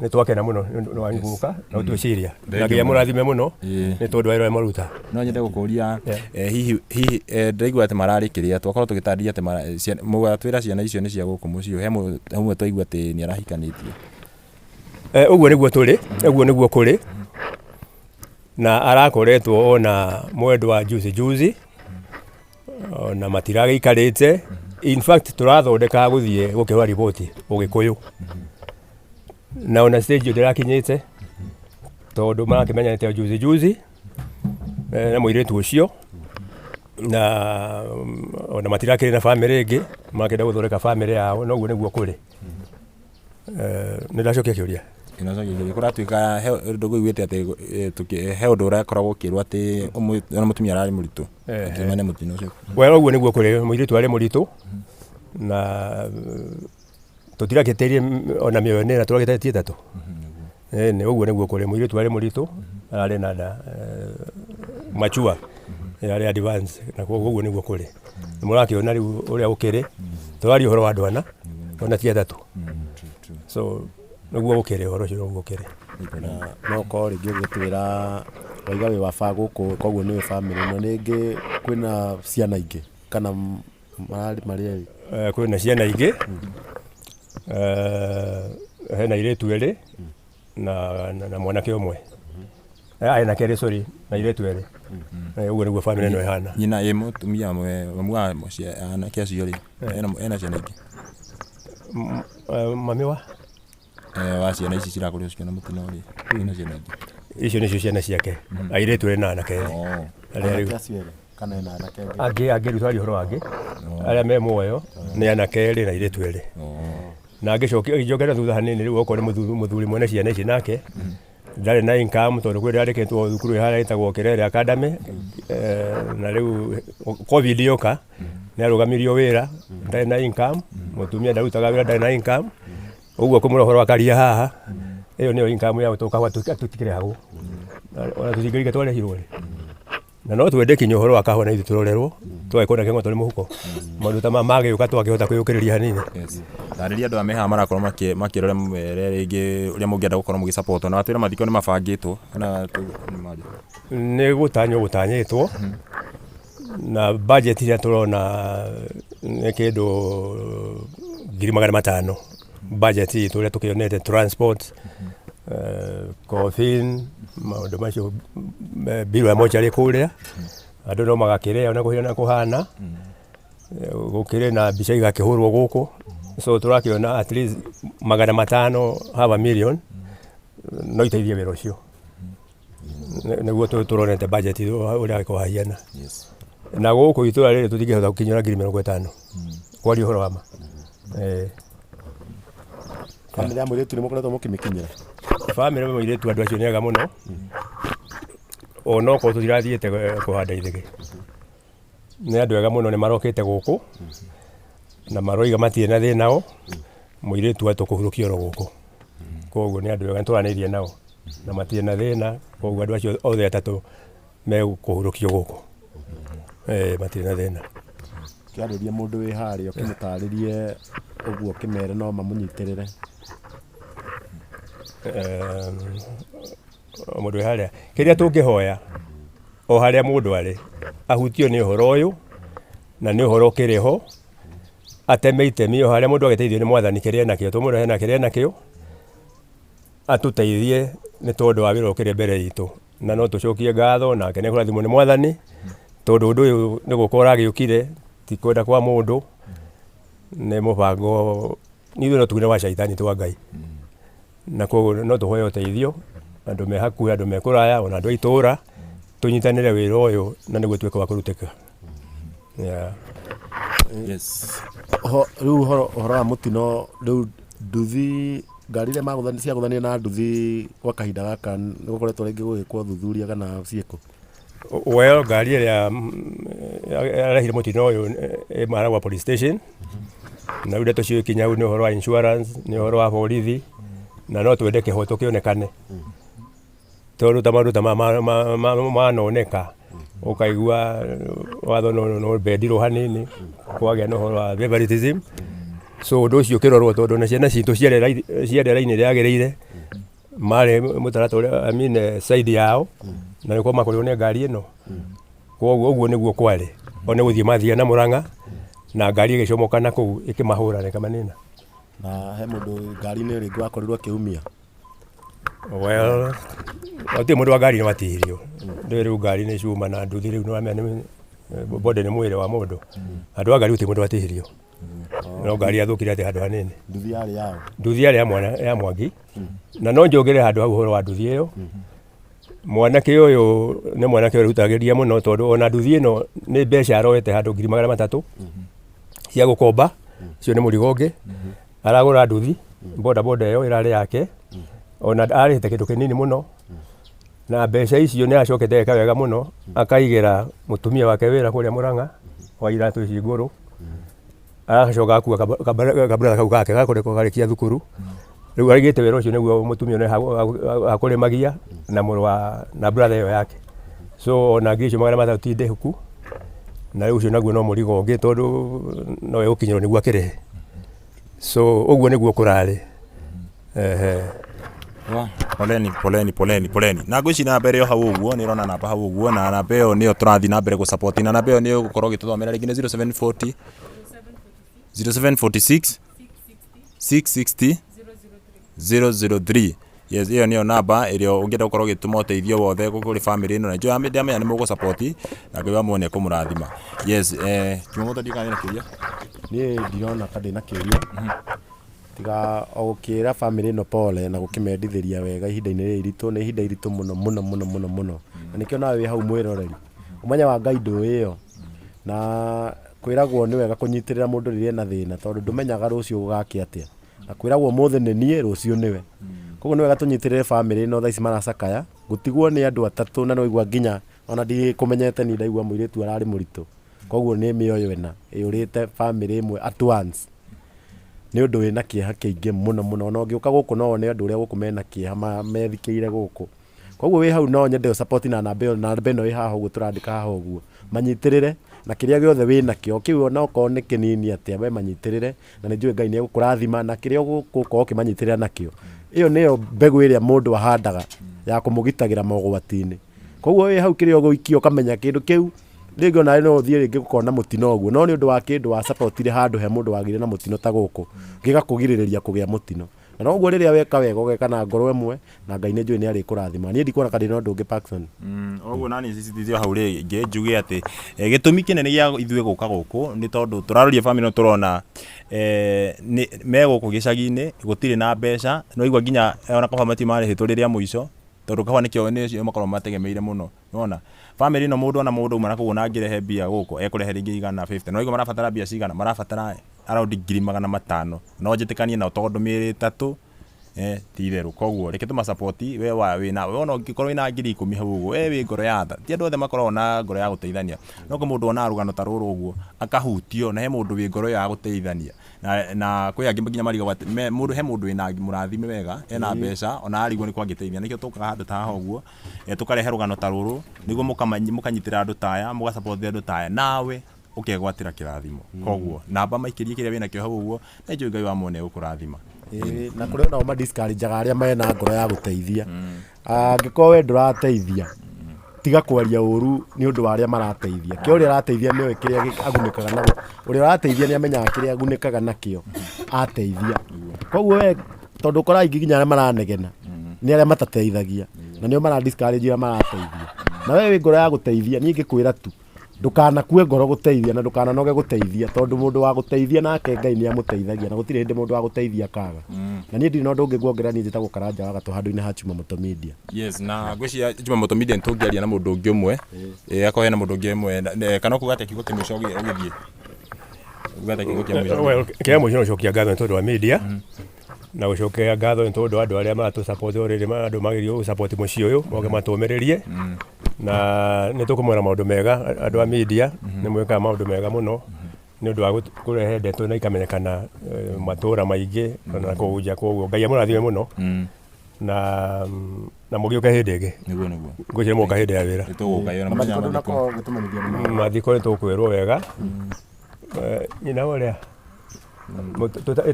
nĩ twakena mũno nĩ ũndũ wanyu gũka na gũtwĩciria. Na Ngai amũrathime mũno nĩ tondũ wa wĩra ũrĩa mwaruta. No nyende gũkũria hihi hihi ndĩraigua atĩ mararĩ kĩrĩa twakorwo tũgĩtarĩria atĩ mũgatwĩra ciana icio nĩ cia gũkũ mũciĩ he ũmwe twaigua atĩ nĩ arahikanĩtie. Ũguo nĩguo tũrĩ, ũguo nĩguo kũrĩ, na arakoretwo ona mwendwa juzi juzi, ona matiragĩikarĩte. In fact tũrathondeka gũthiĩ gũkĩhũra riboti Ũgĩkũyũ, na ona stage ĩyo ndĩrakinyĩte tondũ marakĩmenyanĩte juzi juzi na mũirĩtu ũcio, na ona matirakĩrĩ na bamĩrĩ ĩngĩ, marakĩenda gũthondeka bamĩrĩ yao, na ũguo nĩguo kũrĩ. Nĩ ndacokia kĩũria? Ndĩracokia kĩũria. Kũratuĩka he ũndũ ngũiguĩte atĩ he ũndũ ũrakoragwo ũkĩrwo atĩ ona mũtumia ararĩ mũritũ. Akiumania mũtino ũcio. Well, ũguo nĩguo kũrĩ, mũirĩtu arĩ mũritũ na tũtirakĩtĩrie ona mĩoyo nĩ ĩna tũragĩtetie ĩtatũ. Ĩni ũguo nĩguo kũrĩ, mũirĩtu arĩ mũritũ ararĩ na nda mature ĩrarĩ advance na koguo ũguo nĩguo kũrĩ. Nĩ mũrakĩona rĩu ũrĩa gũkĩrĩ, tũraria ũhoro wa andũ ana ona ti atatũ. So nĩguo gũkĩrĩ, ũhoro ũcio nĩguo ũkĩrĩ. Na no ũkorwo rĩngĩ ũgĩtwĩra waiga wĩ wa baba gũkũ koguo nĩũĩ bamĩrĩ ĩno, rĩngĩ kwĩna ciana ingĩ kana mararĩ marĩ erĩ? Kwĩna ciana ingĩ, hena airĩtu erĩ na mwanake ũmwe. Anake erĩ sorry, na airĩtu erĩ. Ũguo nĩguo bamĩrĩ ĩno ĩhana. Nyina ĩ mũtumia mamu wa anake acio rĩ, ena ciana ingĩ? Mami wa? Wa ciana ici cirakorirwo cikĩona mũtino rĩ, ena ciana ingĩ? Icio nĩcio ciana ciake, airĩtu erĩ na anake erĩ. Arĩa rĩu. Anake acio erĩ kana ena anake angĩ? Angĩ angĩ rĩu twaria ũhoro wa angĩ, arĩa me muoyo nĩ anake erĩ na airĩtu erĩ. Na ngĩcokia njokere thutha hanini rĩu okorwo nĩ mũthuri mwene ciana ici nake, ndarĩ na income tondũ kwĩ ndandĩkĩtwo thukuru ĩ harĩa ĩtagwo Kerere Academy, na rĩu Covid yoka nĩ arũgamirio wĩra, ndarĩ na income, mũtumia ndarutaga wĩra ndarĩ na income, ũguo kũmũra ũhoro wa karia haha, ĩyo nĩyo income ya tũkahũa tũtikĩrĩhagwo, ona tũtingĩringa twarĩhirwo rĩ. Na no twende kinya ũhoro wa kahũa na ithuĩ tũrorerwo, tũgagĩkorwo na kĩng'otore mũhuko, maũndũ ta maya magĩũka tũgakĩhota kwĩyũkĩrĩria hanini. Yes. Tarĩria andũ aya me haha marakorwo makĩrora mwere rĩngĩ ũrĩa mũngĩenda gũkorwo mũgĩ support na watwĩra mathiko nĩ mabangĩtwo kana nĩ marĩ? Nĩ gũtanywo gũtanyĩtwo na budget ĩrĩa tũrona nĩ kĩndũ 500,000 budget itũ ũrĩa tũkĩonete transport, coffin, maũndũ macio, mbirũ ya mocarĩ kũrĩa, andũ no magakĩrĩa ona kũhana kũhana, gũkĩrĩ na mbica igakĩhũrwo gũkũ, so tũrakĩona at least 500 half a million no iteithie wĩra ũcio. Nĩguo tũronete budget ũrĩa kũhahiana. Na gũkũ itũra rĩrĩ tũtingĩhota gũkinyĩra 50,000 kwaria ũhoro wa ma. Bamĩrĩ ya mũirĩtu nĩ mũkoretwo mũkĩmĩkinyĩra? Bamĩrĩ ya mũirĩtu andũ acio nĩ ega mũno, onokorwo tũtirathiĩte kũhanda ithĩgĩ. Nĩ andũ ega mũno nĩ marokĩte gũkũ, na maroiga matirĩ na thĩna nao, mũirĩtu atũkũhurũkia oro gũkũ. Koguo nĩ andũ ega nĩ twaranĩirie nao, na matirĩ na thĩna, koguo andũ acio othe atatũ megũkũhurũkio gũkũ. Matirĩ na thĩna. Ũkĩarĩria mũndũ wĩ harĩa ũkĩmũtarĩrie ũguo ũkĩmere no mamũnyitĩrĩre. Mũndũ wĩ harĩa, kĩrĩa tũngĩhoya o harĩa mũndũ arĩ ahutio nĩ ũhoro ũyũ na nĩ ũhoro ũkĩrĩ ho, ateme itemi o harĩa mũndũ agĩteithio nĩ mwathani kĩrĩa enakĩo, tũmwĩre hena kĩrĩa enakĩo, atũteithie nĩ tondũ wa wĩra ũkĩrĩ mbere itũ. Na no tũcokie ngatho nake nĩ ekũrathimwo nĩ mwathani, tondũ ũndũ ũyũ nĩ gũka ũragĩũkire, ti kwenda kwa mũndũ, nĩ mũbango, ithuĩ no tuge nĩ wa caitani ti wa Ngai. Na koguo no tũhoe ũteithio, andũ me hakuhĩ, andũ me kũraya, ona andũ a itũra, tũnyitanĩre wĩra ũyũ na nĩguo ũtuĩke wa kũrutĩka. Yeah. Yes. Rĩu ũhoro wa mũtino rĩu nduthi ngari iria ciagũthanire na nduthi gwa kahinda gaka nĩ gũkoretwo rĩngĩ gũgĩkwo ũthuthuria kana ciĩkũ? Well, ngari ĩrĩa yarehire mũtino ũyũ ĩ Maragwa police station, na rĩu ndeto cigĩkinya hau nĩ ũhoro wa insurance, nĩ ũhoro wa borithi, na no twende kĩhoto kĩonekane, tondũ ta maũndũ ta maya manoneka, ũkaigua watho no bendirwo hanini, kwagĩa na ũhoro wa favoritism. So ũndũ ũcio ũkĩrorwo, tondũ na ciana citũ ciarĩ raini ĩrĩa yagĩrĩire, marĩ mũtaratara ũrĩa, I mean, side yao, na nĩkuo makorirwo nĩ ngari ĩno. Koguo ũguo nĩguo kwarĩ, o nĩ gũthiĩ mathiaga na Mũrang'a, na ngari ĩgĩcomoka na kũu ĩkĩmahũra na ĩkamanina. Na he mũndũ ngari-inĩ rĩngĩ wakorirwo akĩumia? Well, gũtirĩ mũndũ wa ngari-inĩ watihirio. Ndũĩ rĩu ngari nĩ cuma na nduthi, rĩu nĩwamenya nĩ body, nĩ mwĩrĩ wa mũndũ. Andũ a ngari gũtirĩ mũndũ watihirio, no ngari yathũkire atĩ handũ hanini. Nduthi yarĩ yao? Nduthi yarĩ ya mwana ya Mwangi. Na no njongere handũ hau ũhoro wa nduthi ĩyo. Mwanake ũyũ nĩ mwanake ũrutagĩria mũno, tondũ ona nduthi ĩno nĩ mbeca aroete handũ 300,000 cia gũkomba, ũcio nĩ mũrigo ũngĩ. Aragũra nduthi, boda boda ĩyo ĩrarĩ yake, ona arĩhĩte kĩndũ kĩnini mũno, na mbeca icio nĩ acokete eka wega mũno, akaigĩra mũtumia wake wĩra kũrĩa Mũrang'a wa iratũ ici ngũrũ, agacoka agakua kabrother kau gake gakoretwo karĩkia thukuru. Rĩu aigĩte wĩra ũcio nĩguo mũtumia ũyũ akũrĩmagia na mũrũ wa na brother ĩyo yake. So ona 300,000 ti ndĩhuku, na rĩu ũcio naguo no mũrigo ũngĩ, tondũ no egũkinyĩrwo nĩguo akĩrĩhe. So ũguo nĩguo kũrarĩ, ehe. Poleni, poleni, poleni, poleni. Na ngwĩciria namba ĩrĩ o hau ũguo, nĩ ũrona namba hau ũguo, na namba ĩyo nĩyo tũrathiĩ na mbere gũ-support, na namba ĩyo nĩ ũgũkorwo ũgĩtũthomera rĩngĩ, nĩ 0740 0746 660 003. Yes, ĩyo nĩyo namba ĩrĩa ũngĩenda gũkorwo ũgĩtũma ũteithio wothe kũrĩ family ĩno, na njũĩ ndamenya nĩ mũgũ support, na Ngai wa muoyo nĩ ekũmũrathima. Yes, Jumamoto, ndiũĩ kana wĩna kĩũria. Niĩ ndirona ta ndĩna kĩũria, tiga o gũkĩra bamĩrĩ ĩno pole na gũkĩmendithĩria wega ihinda-inĩ rĩrĩ iritũ. Nĩ ihinda iritũ mũno mũno mũno mũno mũno, na nĩkĩo nawe wĩ hau mwĩroreri ũmenye wa Ngai ndũĩ ĩyo, na kwĩragwo nĩ wega kũnyitĩrĩra mũndũ rĩrĩa ena thĩna, tondũ ndũmenyaga rũciũ gũgakĩa atĩa, na kwĩragwo ũmũthĩ nĩ niĩ, rũciũ nĩwe. Koguo nĩ wega tũnyitĩrĩre bamĩrĩ ĩno thaa ici maracakaya gũtigwo nĩ andũ atatũ, na nĩwaigua nginya ona ndikũmenyete niĩ, ndaigua mũirĩtu ararĩ mũritũ. Koguo nĩ mĩoyo ĩna ĩyũrĩte bamĩrĩ ĩmwe at once, nĩ ũndũ wĩna kĩeha kĩingĩ mũno mũno. Ona ũngĩũka gũkũ no wone andũ ũrĩa gũkũ mena kĩeha methikĩire gũkũ. Koguo wĩ hau no nyende ũ support na namba ĩyo, namba ĩno ĩ haha ũguo tũrandĩka haha ũguo, manyitĩrĩre na kĩrĩa gĩothe wĩ nakĩo kĩu, ona okorwo nĩ kĩnini atĩa, we manyitĩrĩre, na nĩ njũĩ Ngai nĩ egũkũrathima na kĩrĩa ũgũkorwo ũkĩmanyitĩrĩra nakĩo. Ĩyo nĩyo mbegũ ĩrĩa mũndũ ahandaga ya kũmũgitagĩra mogwati-inĩ. Koguo wĩ hau kĩrĩa ũgũikia ũkamenya kĩndũ kĩu rĩngĩ onawe no ũthiĩ rĩngĩ gũkona mũtino ũguo, no nĩ ũndũ wa kĩndũ wa support handũ he mũndũ wagĩire na mũtino ta gũkũ, gĩgakũgirĩrĩria kũgĩa mũtino. Na noguo rĩrĩa weka wega, ũgeka na ngoro ĩmwe, na Ngai nĩ njũĩ nĩ arĩkũrathima. Niĩ ndikuona ka ndĩna ũndũ ũngĩ, Parkson. Ũguo nani sisitize hau rĩngĩ njuge atĩ gĩtũmi kĩnene gĩa ithuĩ gũka gũkũ nĩ tondũ tũraroria family ĩno, tũrona nĩ me gũkũ gĩcagi-inĩ, gũtirĩ na mbeca. Nĩwaigua nginya ona kaba matirĩ marĩhĩtwo rĩrĩa mũico, tondũ kaba nĩkĩo nĩcio makoragwo mategemeire mũno. Nĩwona family ĩno, mũndũ ona mũndũ auma na kũu, ona angĩrehe mbia gũkũ, ekũrehe rĩngĩ 150. Nĩwaigua marabatara mbia cigana? Marabatara around 500,000. No njĩtĩkanie nao, tondũ mĩĩrĩ ĩtatũ ti itherũ. Koguo reke tũma support. We wa wĩna we ona ũngĩkorwo wĩna 10,000 hau ũguo, we wĩ ngoro ya tha. Ti andũ othe makoragwo na ngoro ya gũteithania, no kwĩ mũndũ wonaga rũgano ta rũrũ ũguo akahutio, na he mũndũ wĩ ngoro ĩyo ya gũteithania, na kwĩ angĩ nginya marigagwo atĩ mũndũ, he mũndũ wĩna mũrathime wega, ena mbeca, ona arigwo nĩ kũ angĩteithia. Nĩkĩo tũkaga handũ ta haha ũguo, tũkarehe rũgano ta rũrũ nĩguo mũkanyitĩrĩra andũ ta aya, mũga support andũ ta aya, nawe ũkegwatĩra kĩrathimo. Koguo namba maikĩrie kĩrĩa wĩnakĩo hau ũguo, na njũĩ Ngai wa muoyo nĩ egũkũrathima. Ĩĩ, na kũrĩ onao madiscourageaga arĩa mena ngoro ya gũteithia. Angĩkorwo we ndũrateithia, tiga kwaria ũru nĩ ũndũ wa arĩa marateithia. Kĩ ũrĩa arateithia nĩoĩ kĩrĩa agunĩkaga na ũrĩa ũrateithia, nĩ amenyaga kĩrĩa agunĩkaga nakĩo ateithia. Koguo we, tondũ ũkoraga aingĩ nginya arĩa maranegena nĩ arĩa matateithagia, na nĩo mara discourage arĩa marateithia. Na we wĩ ngoro ya gũteithia, niĩ ngĩkwĩra tu ndũkanakue ngoro gũteithia, na ndũkananoge gũteithia, tondũ mũndũ wa gũteithia nake Ngai nĩ amũteithagia, na gũtirĩ hĩndĩ mũndũ wa gũteithia akaga. Na niĩ ndirĩ na ũndũ ũngĩ nguongerera. Niĩ njĩtagwo Karanja wa Gatũ, handũ-inĩ ha Chuma Moto Media. Yes, na ngwĩciria Juma Moto Media nĩ tũngĩaria na mũndũ ũngĩ ũmwe, akorwo hena mũndũ ũngĩ ũmwe, kana ũkuga atĩa kiugo kĩa mũico ũgĩthiĩ? Uga atĩa kiugo kĩa mũico? Well, kĩa mũico no gũcokia ngatho nĩ tondũ wa media, na gũcokia ngatho nĩ tondũ wa andũ arĩa maratũ support already, andũ magerio gũ support mũciĩ ũyũ, moke matũmĩrĩrie. Na nĩ tũkũmwĩra maũndũ mega andũ a media, nĩ mwĩkaga maũndũ mega mũno nĩ ũndũ wa kũrehe ndeto na ikamenyekana matũra maingĩ ona kũu nja. Koguo Ngai amũrathime mũno na mũgĩũke hĩndĩ ĩngĩ. Nĩguo nĩguo. Ngwĩciria mũgoka hĩndĩ ya wĩra. Nĩtũgũka ĩyo na Na mũthenya mathiko wa mathiko. ndũnakorwo ũgĩtũmenyithia nĩ ma. Mathiko nĩ tũkwĩrwo wega. Nyina ũrĩa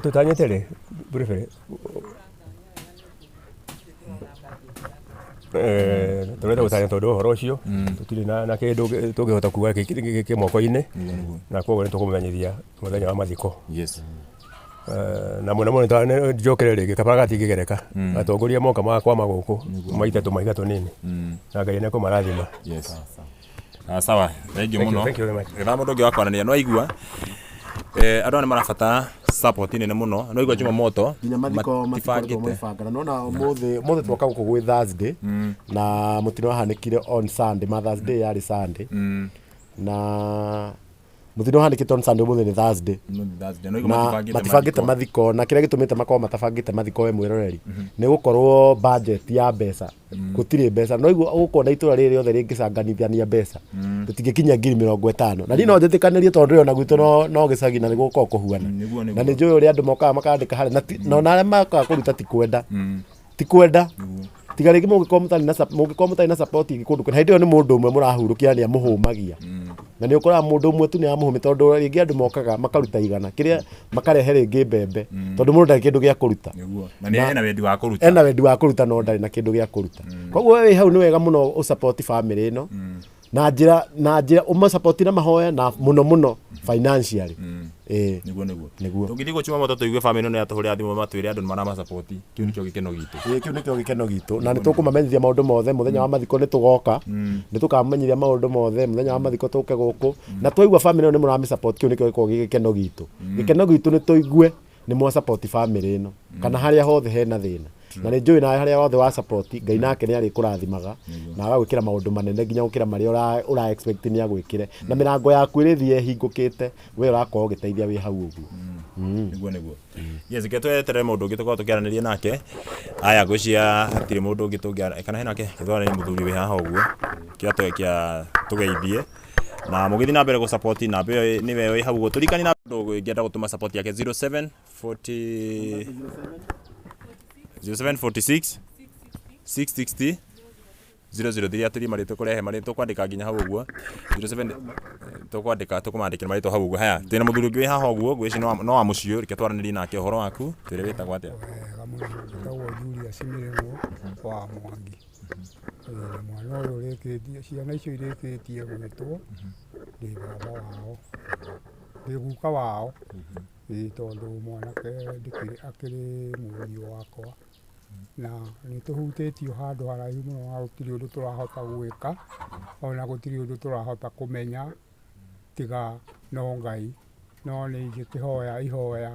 tũtanyĩte rĩ briefly. Tũrenda gũtanya tondũ wa ũhoro ũcio tũtirĩ na kĩndũ tũngĩhota kuga kĩ moko-inĩ, na koguo nĩ tũkũmũmenyithia mũthenya wa mathiko. Yes. Na mũno mũno njokere rĩngĩ kabara gatingĩgereka, atongoria moka magakwama gũkũ maite tũmahiga tũnini, na Ngai nĩ ekũmarathima. Yes. Ah, sawa, thank you Thank you, mũno. thank you very much. Getha mũndũ ũngĩ wa kwaranĩria no aigua andũ aya nĩ marabatara support nene mũno, no aigua Jumamoto Nginya mathiko matikoretwo matibangĩte. maibanga, na nona ũmũthĩ ũmũthĩ twoka gũkũ gwĩ Thursday, na mũtino wahanĩkire on Sunday, Mother's Day yarĩ Sunday, na mũtino ũhanĩkĩte on Sunday, ũmũthĩ nĩ Thursday. Thursday, no aigua Na matibangĩte matibangĩte mathiko, na kĩrĩa gĩtũmĩte makorwo matabangĩte mathiko, we mwĩroreri, nĩ gũkorwo budget ya mbeca, gũtirĩ mbeca. No igua ũkuona itũra rĩrĩ rĩothe rĩngĩcanganithania mbeca tũtingĩkinyia 50,000, na niĩ no njĩtĩkanĩrie tondũ ĩyo na gwitũ no gĩcagi na nĩ gũkorwo kũhuana. Nĩguo, nĩguo. Na nĩ njũĩ ũrĩa andũ mokaga makandĩka harĩa na ona arĩa mokaga kũruta ti kwenda, ti kwenda, tiga rĩngĩ mũngĩkorwo mũtarĩ na support ĩngĩ kũndũ kũna. Hĩndĩ ĩyo nĩ mũndũ ũmwe mũrahurũkia na nĩ amũhũmagia, na nĩ ũkoraga mũndũ ũmwe tu nĩ amũhũmia, tondũ rĩngĩ andũ mokaga makaruta 100, kĩrĩa makarehe rĩngĩ mbembe, tondũ mũndũ ndarĩ kĩndũ gĩa kũruta. Nĩguo. Na nĩ ena wendi wa kũruta. Ena wendi wa kũruta no ndarĩ na kĩndũ gĩa kũruta. Koguo we wĩ hau nĩ wega mũno ũsupport family ĩno na njĩra ũmasupport na mahoya na mũno mũno financially. Ĩĩ. Nĩguo nĩguo. Nĩguo. Tũngĩthiĩ gũ Jumamoto tũigue family ĩno nĩ yatũhũrĩra thimũ matwĩre andũ nĩ maramasapoti, kĩu nĩkĩo gĩkeno gitũ. Ĩĩ, kĩu nĩkĩo gĩkeno gitũ, na nĩ tũkũmamenyithia maũndũ mothe mũthenya wa mathiko. Nĩ tũgoka, nĩ tũkamamenyithia maũndũ mothe mũthenya wa mathiko, tũke gũkũ na twaigua family ĩno nĩ mũramĩ-support, kĩu nĩkĩo gĩkoragwo gĩ gĩkeno gitũ. Gĩkeno gitũ nĩ tũigue nĩ mwa support family ĩno kana harĩa hothe hena thĩna, na nĩ njũĩ nawe harĩa hothe wa support, Ngai nake nĩ arĩkũrathimaga na agagwĩkĩra maũndũ manene nginya gũkĩra marĩa ũra expect nĩ agwĩkĩre, na mĩrango yaku ĩrĩthiĩ ĩhingũkĩte we ũrakorwo ũgĩteithia wĩ hau ũguo. Nĩguo nĩguo. Yes, reke tweterere mũndũ ũngĩ tũkorwo tũkĩaranĩria nake. Aya, ngwĩciria hatirĩ mũndũ ũngĩ tũngĩara kana hena ke twaranĩrie mũthuri wĩ haha ũguo kĩa kĩa tũgeithie na mũgĩthiĩ na mbere gũ support namba ĩyo nĩwe ĩ hau ũguo tũrikani na mũndũ ũngĩenda gũtũma support yake 07 40 0746 660 003. Atũrie marĩtwa kũrehe marĩtwa tũkwandĩka nginya hau ũguo 07 tũkwandĩka, tũkũmandĩkĩra marĩtwa hau ũguo. Haya, twĩna mũthuri ũngĩ wĩ haha ũguo, ngwĩciria no wa mũciĩ. Reke twaranĩrie nake. Ũhoro waku, twĩre wĩtagwo atĩa? Wega mũno, njĩtagwo Julius Mĩrĩng'ũ wa Mwangi. Ĩĩ, na mwana ũyũ ũrĩkĩtie, ciana icio irĩkĩtie gwĩtwo, ndĩ baba wao, ndĩ guka wao. Ĩĩ, tondũ mwanake ndĩkĩrĩ akĩrĩ mũriũ wakwa, na nĩ tũhutĩtio handũ haraihu mũno, na gũtirĩ ũndũ tũrahota gwĩka, ona gũtirĩ ũndũ tũrahota kũmenya tiga no Ngai. No nĩ ingĩkĩhoya ihoya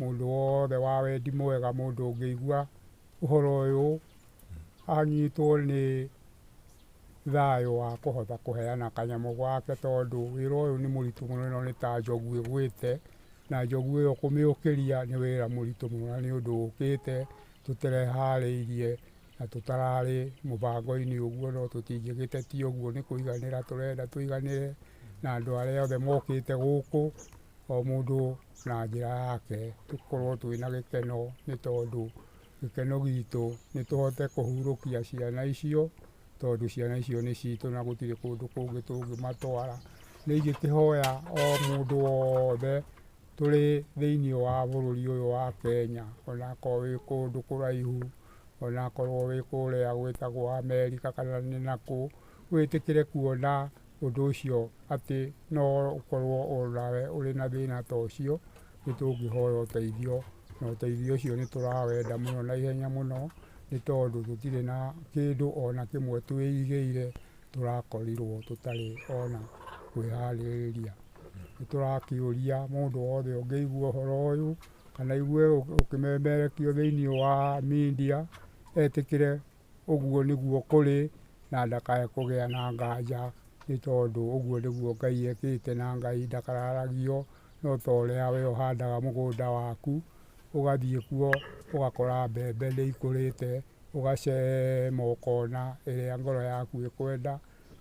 mũndũ wothe wa wendi mwega, mũndũ ũngĩigua ũhoro ũyũ anyitwo nĩ thayũ wa kũhota kũheana kanyamũ gake, tondũ wĩra ũyũ nĩ mũritũ mũno. Ĩno nĩ ta njogu ĩgwĩte, na njogu ĩyo kũmĩũkĩria nĩ wĩra mũritũ mũno, na nĩ ũndũ ũkĩte tũtereharĩirie na tũtararĩ mũbango-inĩ ũguo, no tũtingĩgĩtetia ũguo. Nĩ kũiganĩra tũrenda tũiganĩre na andũ arĩa othe mokĩte gũkũ, o mũndũ na njĩra yake, tũkorwo twĩna gĩkeno, nĩ tondũ gĩkeno gitũ nĩ tũhote kũhurũkia ciana icio, tondũ ciana icio nĩ citũ na gũtirĩ kũndũ kũngĩ tũngĩmatwara. Nĩ ingĩkĩhoya o mũndũ wothe tũrĩ thĩiniĩ wa bũrũri ũyũ wa Kenya, onakorwo wĩ kũndũ kũraihu, onakorwo wĩ kũrĩa gwĩtagwo Amerika kana nĩ nakũ, wĩtĩkĩre kuona ũndũ ũcio atĩ no ũkorwo onawe ũrĩ na thĩna ta ũcio. Nĩ tũngĩhoya ũteithio, na ũteithio ũcio nĩ tũrawenda mũno na ihenya mũno, nĩ tondũ tũtirĩ na kĩndũ ona kĩmwe twĩigĩire, tũrakorirwo tũtarĩ ona kwĩharĩrĩria. Nĩ tũrakĩũria mũndũ wothe ũngĩigua ũhoro ũyũ kana aigue ũkĩmemerekio thĩiniĩ wa media, etĩkĩre ũguo nĩguo kũrĩ, na ndakae kũgĩa na nganja, nĩ tondũ ũguo nĩguo Ngai ekĩte, na Ngai ndakararagio. No ta ũrĩa we ũhandaga mũgũnda waku, ũgathiĩ kuo ũgakora mbembe nĩ ikũrĩte, ũgacema ũkona ĩrĩa ngoro yaku ĩkwenda.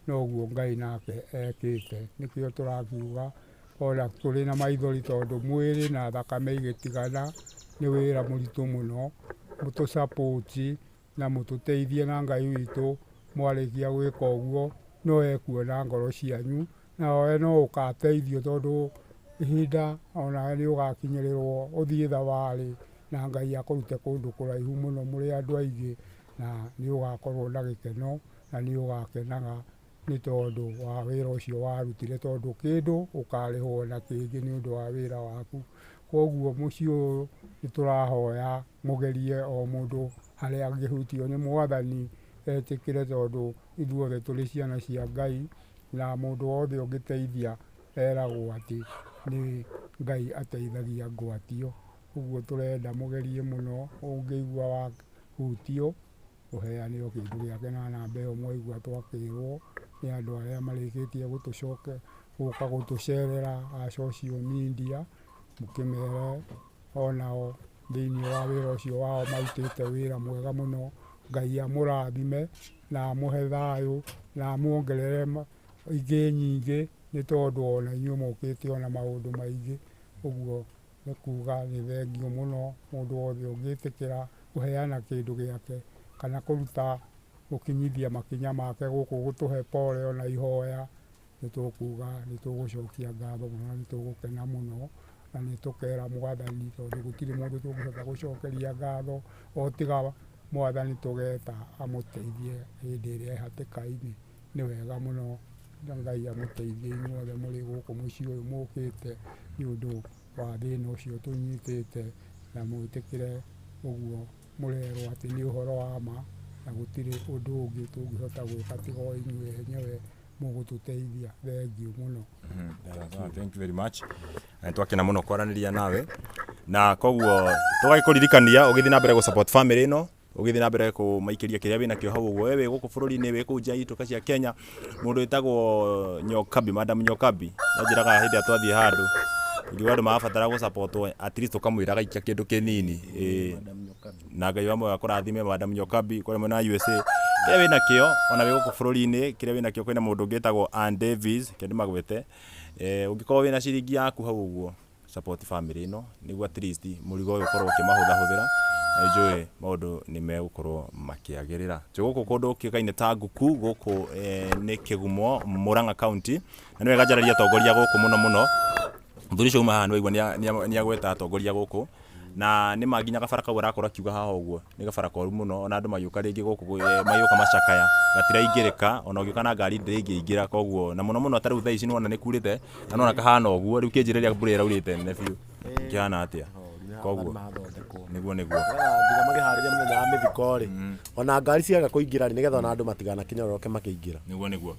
Noguo Ngai nake ekĩte. Nĩkĩo tũrakiuga ona tũrĩ na maithori tondũ mwĩrĩ na thakame igĩtigana nĩ wĩra mũritũ mũno. Mũtũ support na mũtũteithie na Ngai witũ mwarĩkia gwĩka ũguo no ekuona ngoro cianyu nawe no ũgateithio tondũ ihinda onawe nĩ ũgakinyĩrĩrwo ũthiĩ thabarĩ na Ngai akũrute kũndũ kũraihu mũno mũrĩ andũ aingĩ na nĩ ũgakorwo na gĩkeno na nĩ ũgakenaga nĩ tondũ wa wĩra ũcio warutire tondũ kĩndũ ũkarĩhwo na kĩngĩ nĩ ũndũ wa wĩra waku. Koguo mũciĩ ũyũ nĩ tũrahoya mũgerie o mũndũ harĩa angĩhutio nĩ Mwathani etĩkĩre tondũ ithuothe tũrĩ ciana cia Ngai na mũndũ wothe ũngĩteithia eragwo atĩ nĩ Ngai ateithagia ngwatio. Ũguo tũrenda mũgerie mũno ũngĩigua wahutio ũheane o kĩndũ gĩake na namba ĩyo mwaigua twakĩrwo nĩ andũ arĩa marĩkĩtie gũtũcoke gũka gũtũcerera a social media, mũkĩmere onao thĩinĩ wa wĩra ũcio wao marutĩte wĩra mwega mũno. Ngai amũrathime na amũhe thayũ na amuongerere ingĩ nyingĩ nĩ tondũ ona inyuĩ mũkĩte ona maũndũ maingĩ. Ũguo nĩ kuga nĩ thengiũ mũno mũndũ wothe ũngĩtĩkĩra kũheana kĩndũ gĩake kana kũruta gũkinyithia makinya make gũkũ gũtũhe pole ona ihoya, nĩ tũkuga nĩ tũgũcokia ngatho mũno na nĩ tũgũkena mũno na nĩ tũkera Mwathani tondũ gũtirĩ mũndũ tũngĩhota gũcokeria ngatho o tiga Mwathani tũgeta amũteithie hĩndĩ ĩrĩa e hatĩka-inĩ. Nĩ wega mũno na Ngai amũteithie inyuothe mũrĩ gũkũ mũciĩ ũyũ mũkĩte nĩ ũndũ wa thĩna ũcio tũnyitĩte na mwĩtĩkĩre ũguo mũrerwo atĩ nĩ ũhoro wa ma na gũtirĩ ũndũ ũngĩ tũngĩhota gwĩka tiga o inyuĩ enyewe mũgũtũteithia. Thengiũ mũno. Thank you very much. Na twakena mũno kwaranĩria nawe na koguo tũgagĩkũririkania ũgĩthiĩ na mbere gũ support family ĩno, ũgĩthiĩ na mbere kũmaikĩria kĩrĩa wĩnakĩo hau ũguo. We wĩ gũkũ bũrũri-inĩ, wĩ kũu nja itũka cia Kenya, mũndũ wĩtagwo Nyokabi, Madam Nyokabi, nĩanjĩraga hĩndĩ ĩrĩa twathiĩ handũ, ingiuga andũ marabatara gũ support wo at least ũkamwĩra gaikia kĩndũ kĩnini, ĩĩ. Na Ngai wa muoyo akũrathime Madam Nyokabi kũrĩa mwena wa USA. Kĩrĩa wĩnakĩo ona wĩ gũkũ bũrũri-inĩ, kĩrĩa wĩnakĩo kwĩna mũndũ ũngĩ wĩtagwo Ann Davis, reke ndĩmagwete, ũngĩkorwo wĩna ciringi yaku hau ũguo, support family ĩno nĩguo at least mũrigo ũyũ ũkorwo ũkĩmahũthahũthĩra na nĩnjũĩ maũndũ nĩ megũkorwo makĩagĩrĩra. Twĩ gũkũ kũndũ kĩũkaine ta Nguku gũkũ nĩ Kĩgumo Murang'a County na nĩ wega njarĩrie atongoria gũkũ mũno mũno. Mũthuri ũcio uma haha nĩ waigua nĩ agweta atongoria gũkũ na nĩ ma nginya gabara kau arakorwo akiuga haha ũguo nĩ gabara koru mũno ona andũ magĩũka rĩngĩ gũkũ magĩũka macakaya gatiraingĩrĩka ona ũngĩũka na ngari ndĩngĩingĩra koguo na mũno mũno ta rĩu thaa ici nĩwona nĩ kurĩte na nĩwona kahana ũguo rĩu kĩnjĩre rĩrĩa mbura ĩraurĩte nene biũ kĩhana atĩa koguo nĩguo nĩguo nginya makĩharĩria mũthenya wa mĩthiko rĩ ona ngari ciaga kũingĩra rĩ nĩgetha ona andũ matiganakĩnyororoke makĩingĩra. Nĩguo nĩguo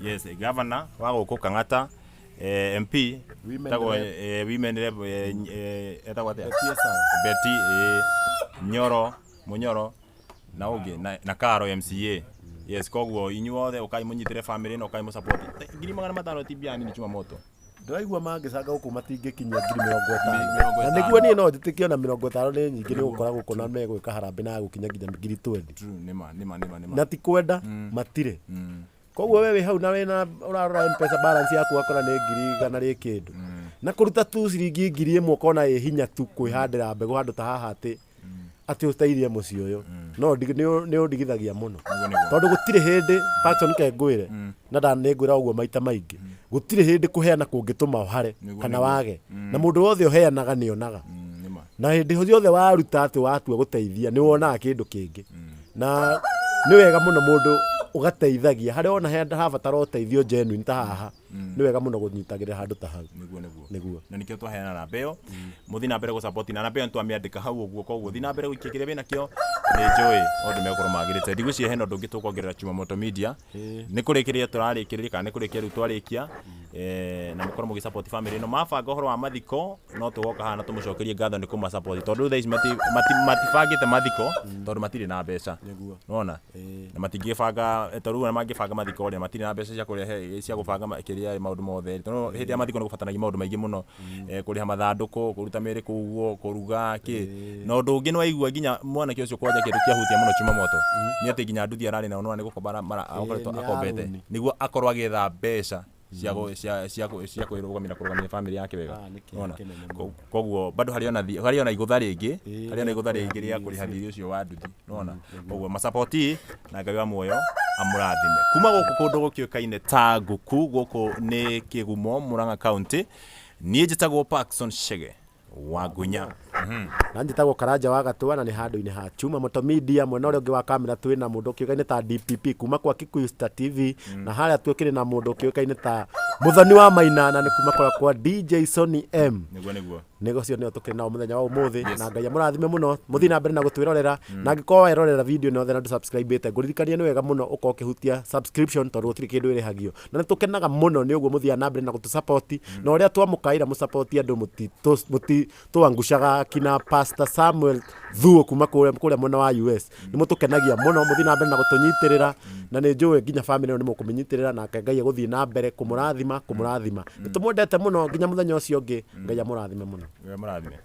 yes governor wa gũkũ Kang'ata MP Women etagwo rep. Women rep etagwo atĩa? Betty Esau. Betty Nyoro Munyoro na ũngĩ na Karo MCA. Yes, koguo inyuothe ũkai mũnyitĩre family ĩno, ũkai mũsupport. 500,000 ti mbia nini Chumamoto. Ndĩraigua mangĩcanga gũkũ matingĩkinyia 50,000. 50,000. Na nĩguo niĩ no njĩtĩkie ona 50 nĩ nyingĩ nĩ gũkora gũkũ na megwĩka harambee na gũkinya nginya 20,000. True, nĩma nĩma nĩma nĩma. Na ti kwenda matirĩ. Koguo we wĩ hau na wĩna ũrarora M-Pesa balance yaku ũgakora nĩ 100,000 rĩ kĩndũ. Na kũruta tu ciringi 1,000 ũkona ĩ hinya tu kwĩhandĩra mbegũ handũ ta haha atĩ atĩ ũteithie mũciĩ ũyũ. No nĩ ũndigithagia mũno. Tondũ gũtirĩ hĩndĩ Patson ke ngwĩre na nĩ ngwĩra ũguo maita maingĩ. Gũtirĩ hĩndĩ kũheana kũngĩtũma ũhare kana wage. Na mũndũ wothe ũheanaga nĩ onaga. Na hĩndĩ ciothe waruta atĩ watua gũteithia nĩ wonaga kĩndũ kĩngĩ. Na nĩ wega mũno mũndũ ũgateithagia harĩa wona habatara ũteithio genuine ta haha nĩ wega mũno kũnyitagĩrĩra handũ ta hau. Nĩguo nĩguo. Nĩguo. Na nĩkĩo twaheana namba ĩyo mũthiĩ na mbere gũ-support na namba ĩyo nĩtwamĩandĩka hau ũguo koguo thiĩ na mbere gũikia kĩrĩa wĩnakĩo nĩ njũĩ maũndũ megũkorwo magĩrĩte. Ndigwĩciria hena ũndũ ũngĩ tũkuongerera Chumamoto Media nĩ kũrĩkĩrĩria tũrarĩkĩrĩria kana nĩ kũrĩkia rĩu twarĩkia na mũkorwo mũgĩ support family ĩno mabanga ũhoro wa mathiko no tũgoka haha na tũmũcokerie ngatho nĩ kũma support tondũ rĩu thaa ici matibangĩte mathiko tondũ matirĩ na mbeca. Nĩwona? Na matingĩbanga tondũ rĩu ona mangĩbanga mathiko rĩ matirĩ na mbeca cia kũrehe cia gũbanga kĩrĩa. rĩarĩ maũndũ mothe tondũ hĩndĩ ya mathiko nĩ gũbataranagia maũndũ maingĩ mũno. Kũrĩha mathandũkũ, kũruta mĩĩrĩ kũu ũguo, kũruga kĩ. Na ũndũ ũngĩ nĩ waigua nginya mwanake ũcio kwanja kĩndũ kĩahutia mũno chuma moto nĩ atĩ nginya nduthi ararĩ nayo nĩwona nĩ gũkomba akoretwo Ĩĩ, nĩ ya akombete rũni. nĩguo akorwo agĩetha mbeca cia cia kwĩrũgamia na kũrũgamia family yake wega. Ah, nĩ kĩeha Nĩwona? kĩnene mũno. Koguo bado harĩ ona harĩ ona igũtha rĩngĩ, harĩ ona igũtha rĩa rĩngĩ rĩa kũrĩha kũrĩha thirĩ ũcio wa nduthi. Nĩwona? Koguo macapoti na Ngai wa muoyo amũrathime. Kuma gũkũ kũndũ gũkĩũĩkaine ta Nguku, gũkũ nĩ Kĩgumo, Murang'a County. Niĩ njĩtagwo Parkson Chege wa Ngunya. Na njĩtagwo Karanja wa Gatũa na nĩ handũ-inĩ ha Chuma Moto Media. Mwena ũrĩa ũngĩ wa kamera twĩ na mũndũ ũkĩũĩkaine ta DPP kuma kwa Kikuyu Star TV, na harĩa twĩkĩrĩ na mũndũ ũkĩũĩkaine ta Mũthoni wa Maina na nĩ kuma kũrĩa kwa DJ Sony M. Nĩguo nĩguo. Nĩguo ũcio nĩo tũkĩrĩ nao mũthenya wa ũmũthĩ, na Ngai amũrathime mũno. Mũthiĩ na mbere na gũtwĩrorera, na angĩkorwo werorera video ĩno yothe na ndũ-subscribe-ĩte, ngũririkanie nĩ wega mũno ũkorwo ũkĩhutia subscription tondũ gũtirĩ kĩndũ ĩrĩhagio, na nĩ tũkenaga mũno nĩ ũguo mũthiaga na mbere na gũtũ-support, na ũrĩa twamũkaĩra mũsupport andũ mũtitũangushaga kina Pastor Samuel Thuo kuma kũrĩa mwena wa US. Nĩ mũtũkenagia mũno, mũthiĩ na mbere na gũtũnyitĩrĩra, na nĩ njũĩ nginya family ĩno nĩ mũkũmĩnyitĩrĩra, nake Ngai egũthiĩ na mbere kũmũrathima kũmũrathima. Nĩ tũmwendete mũno nginya mũthenya ũcio ũngĩ. Ngai amũrathime mũno. Ngai amũrathime.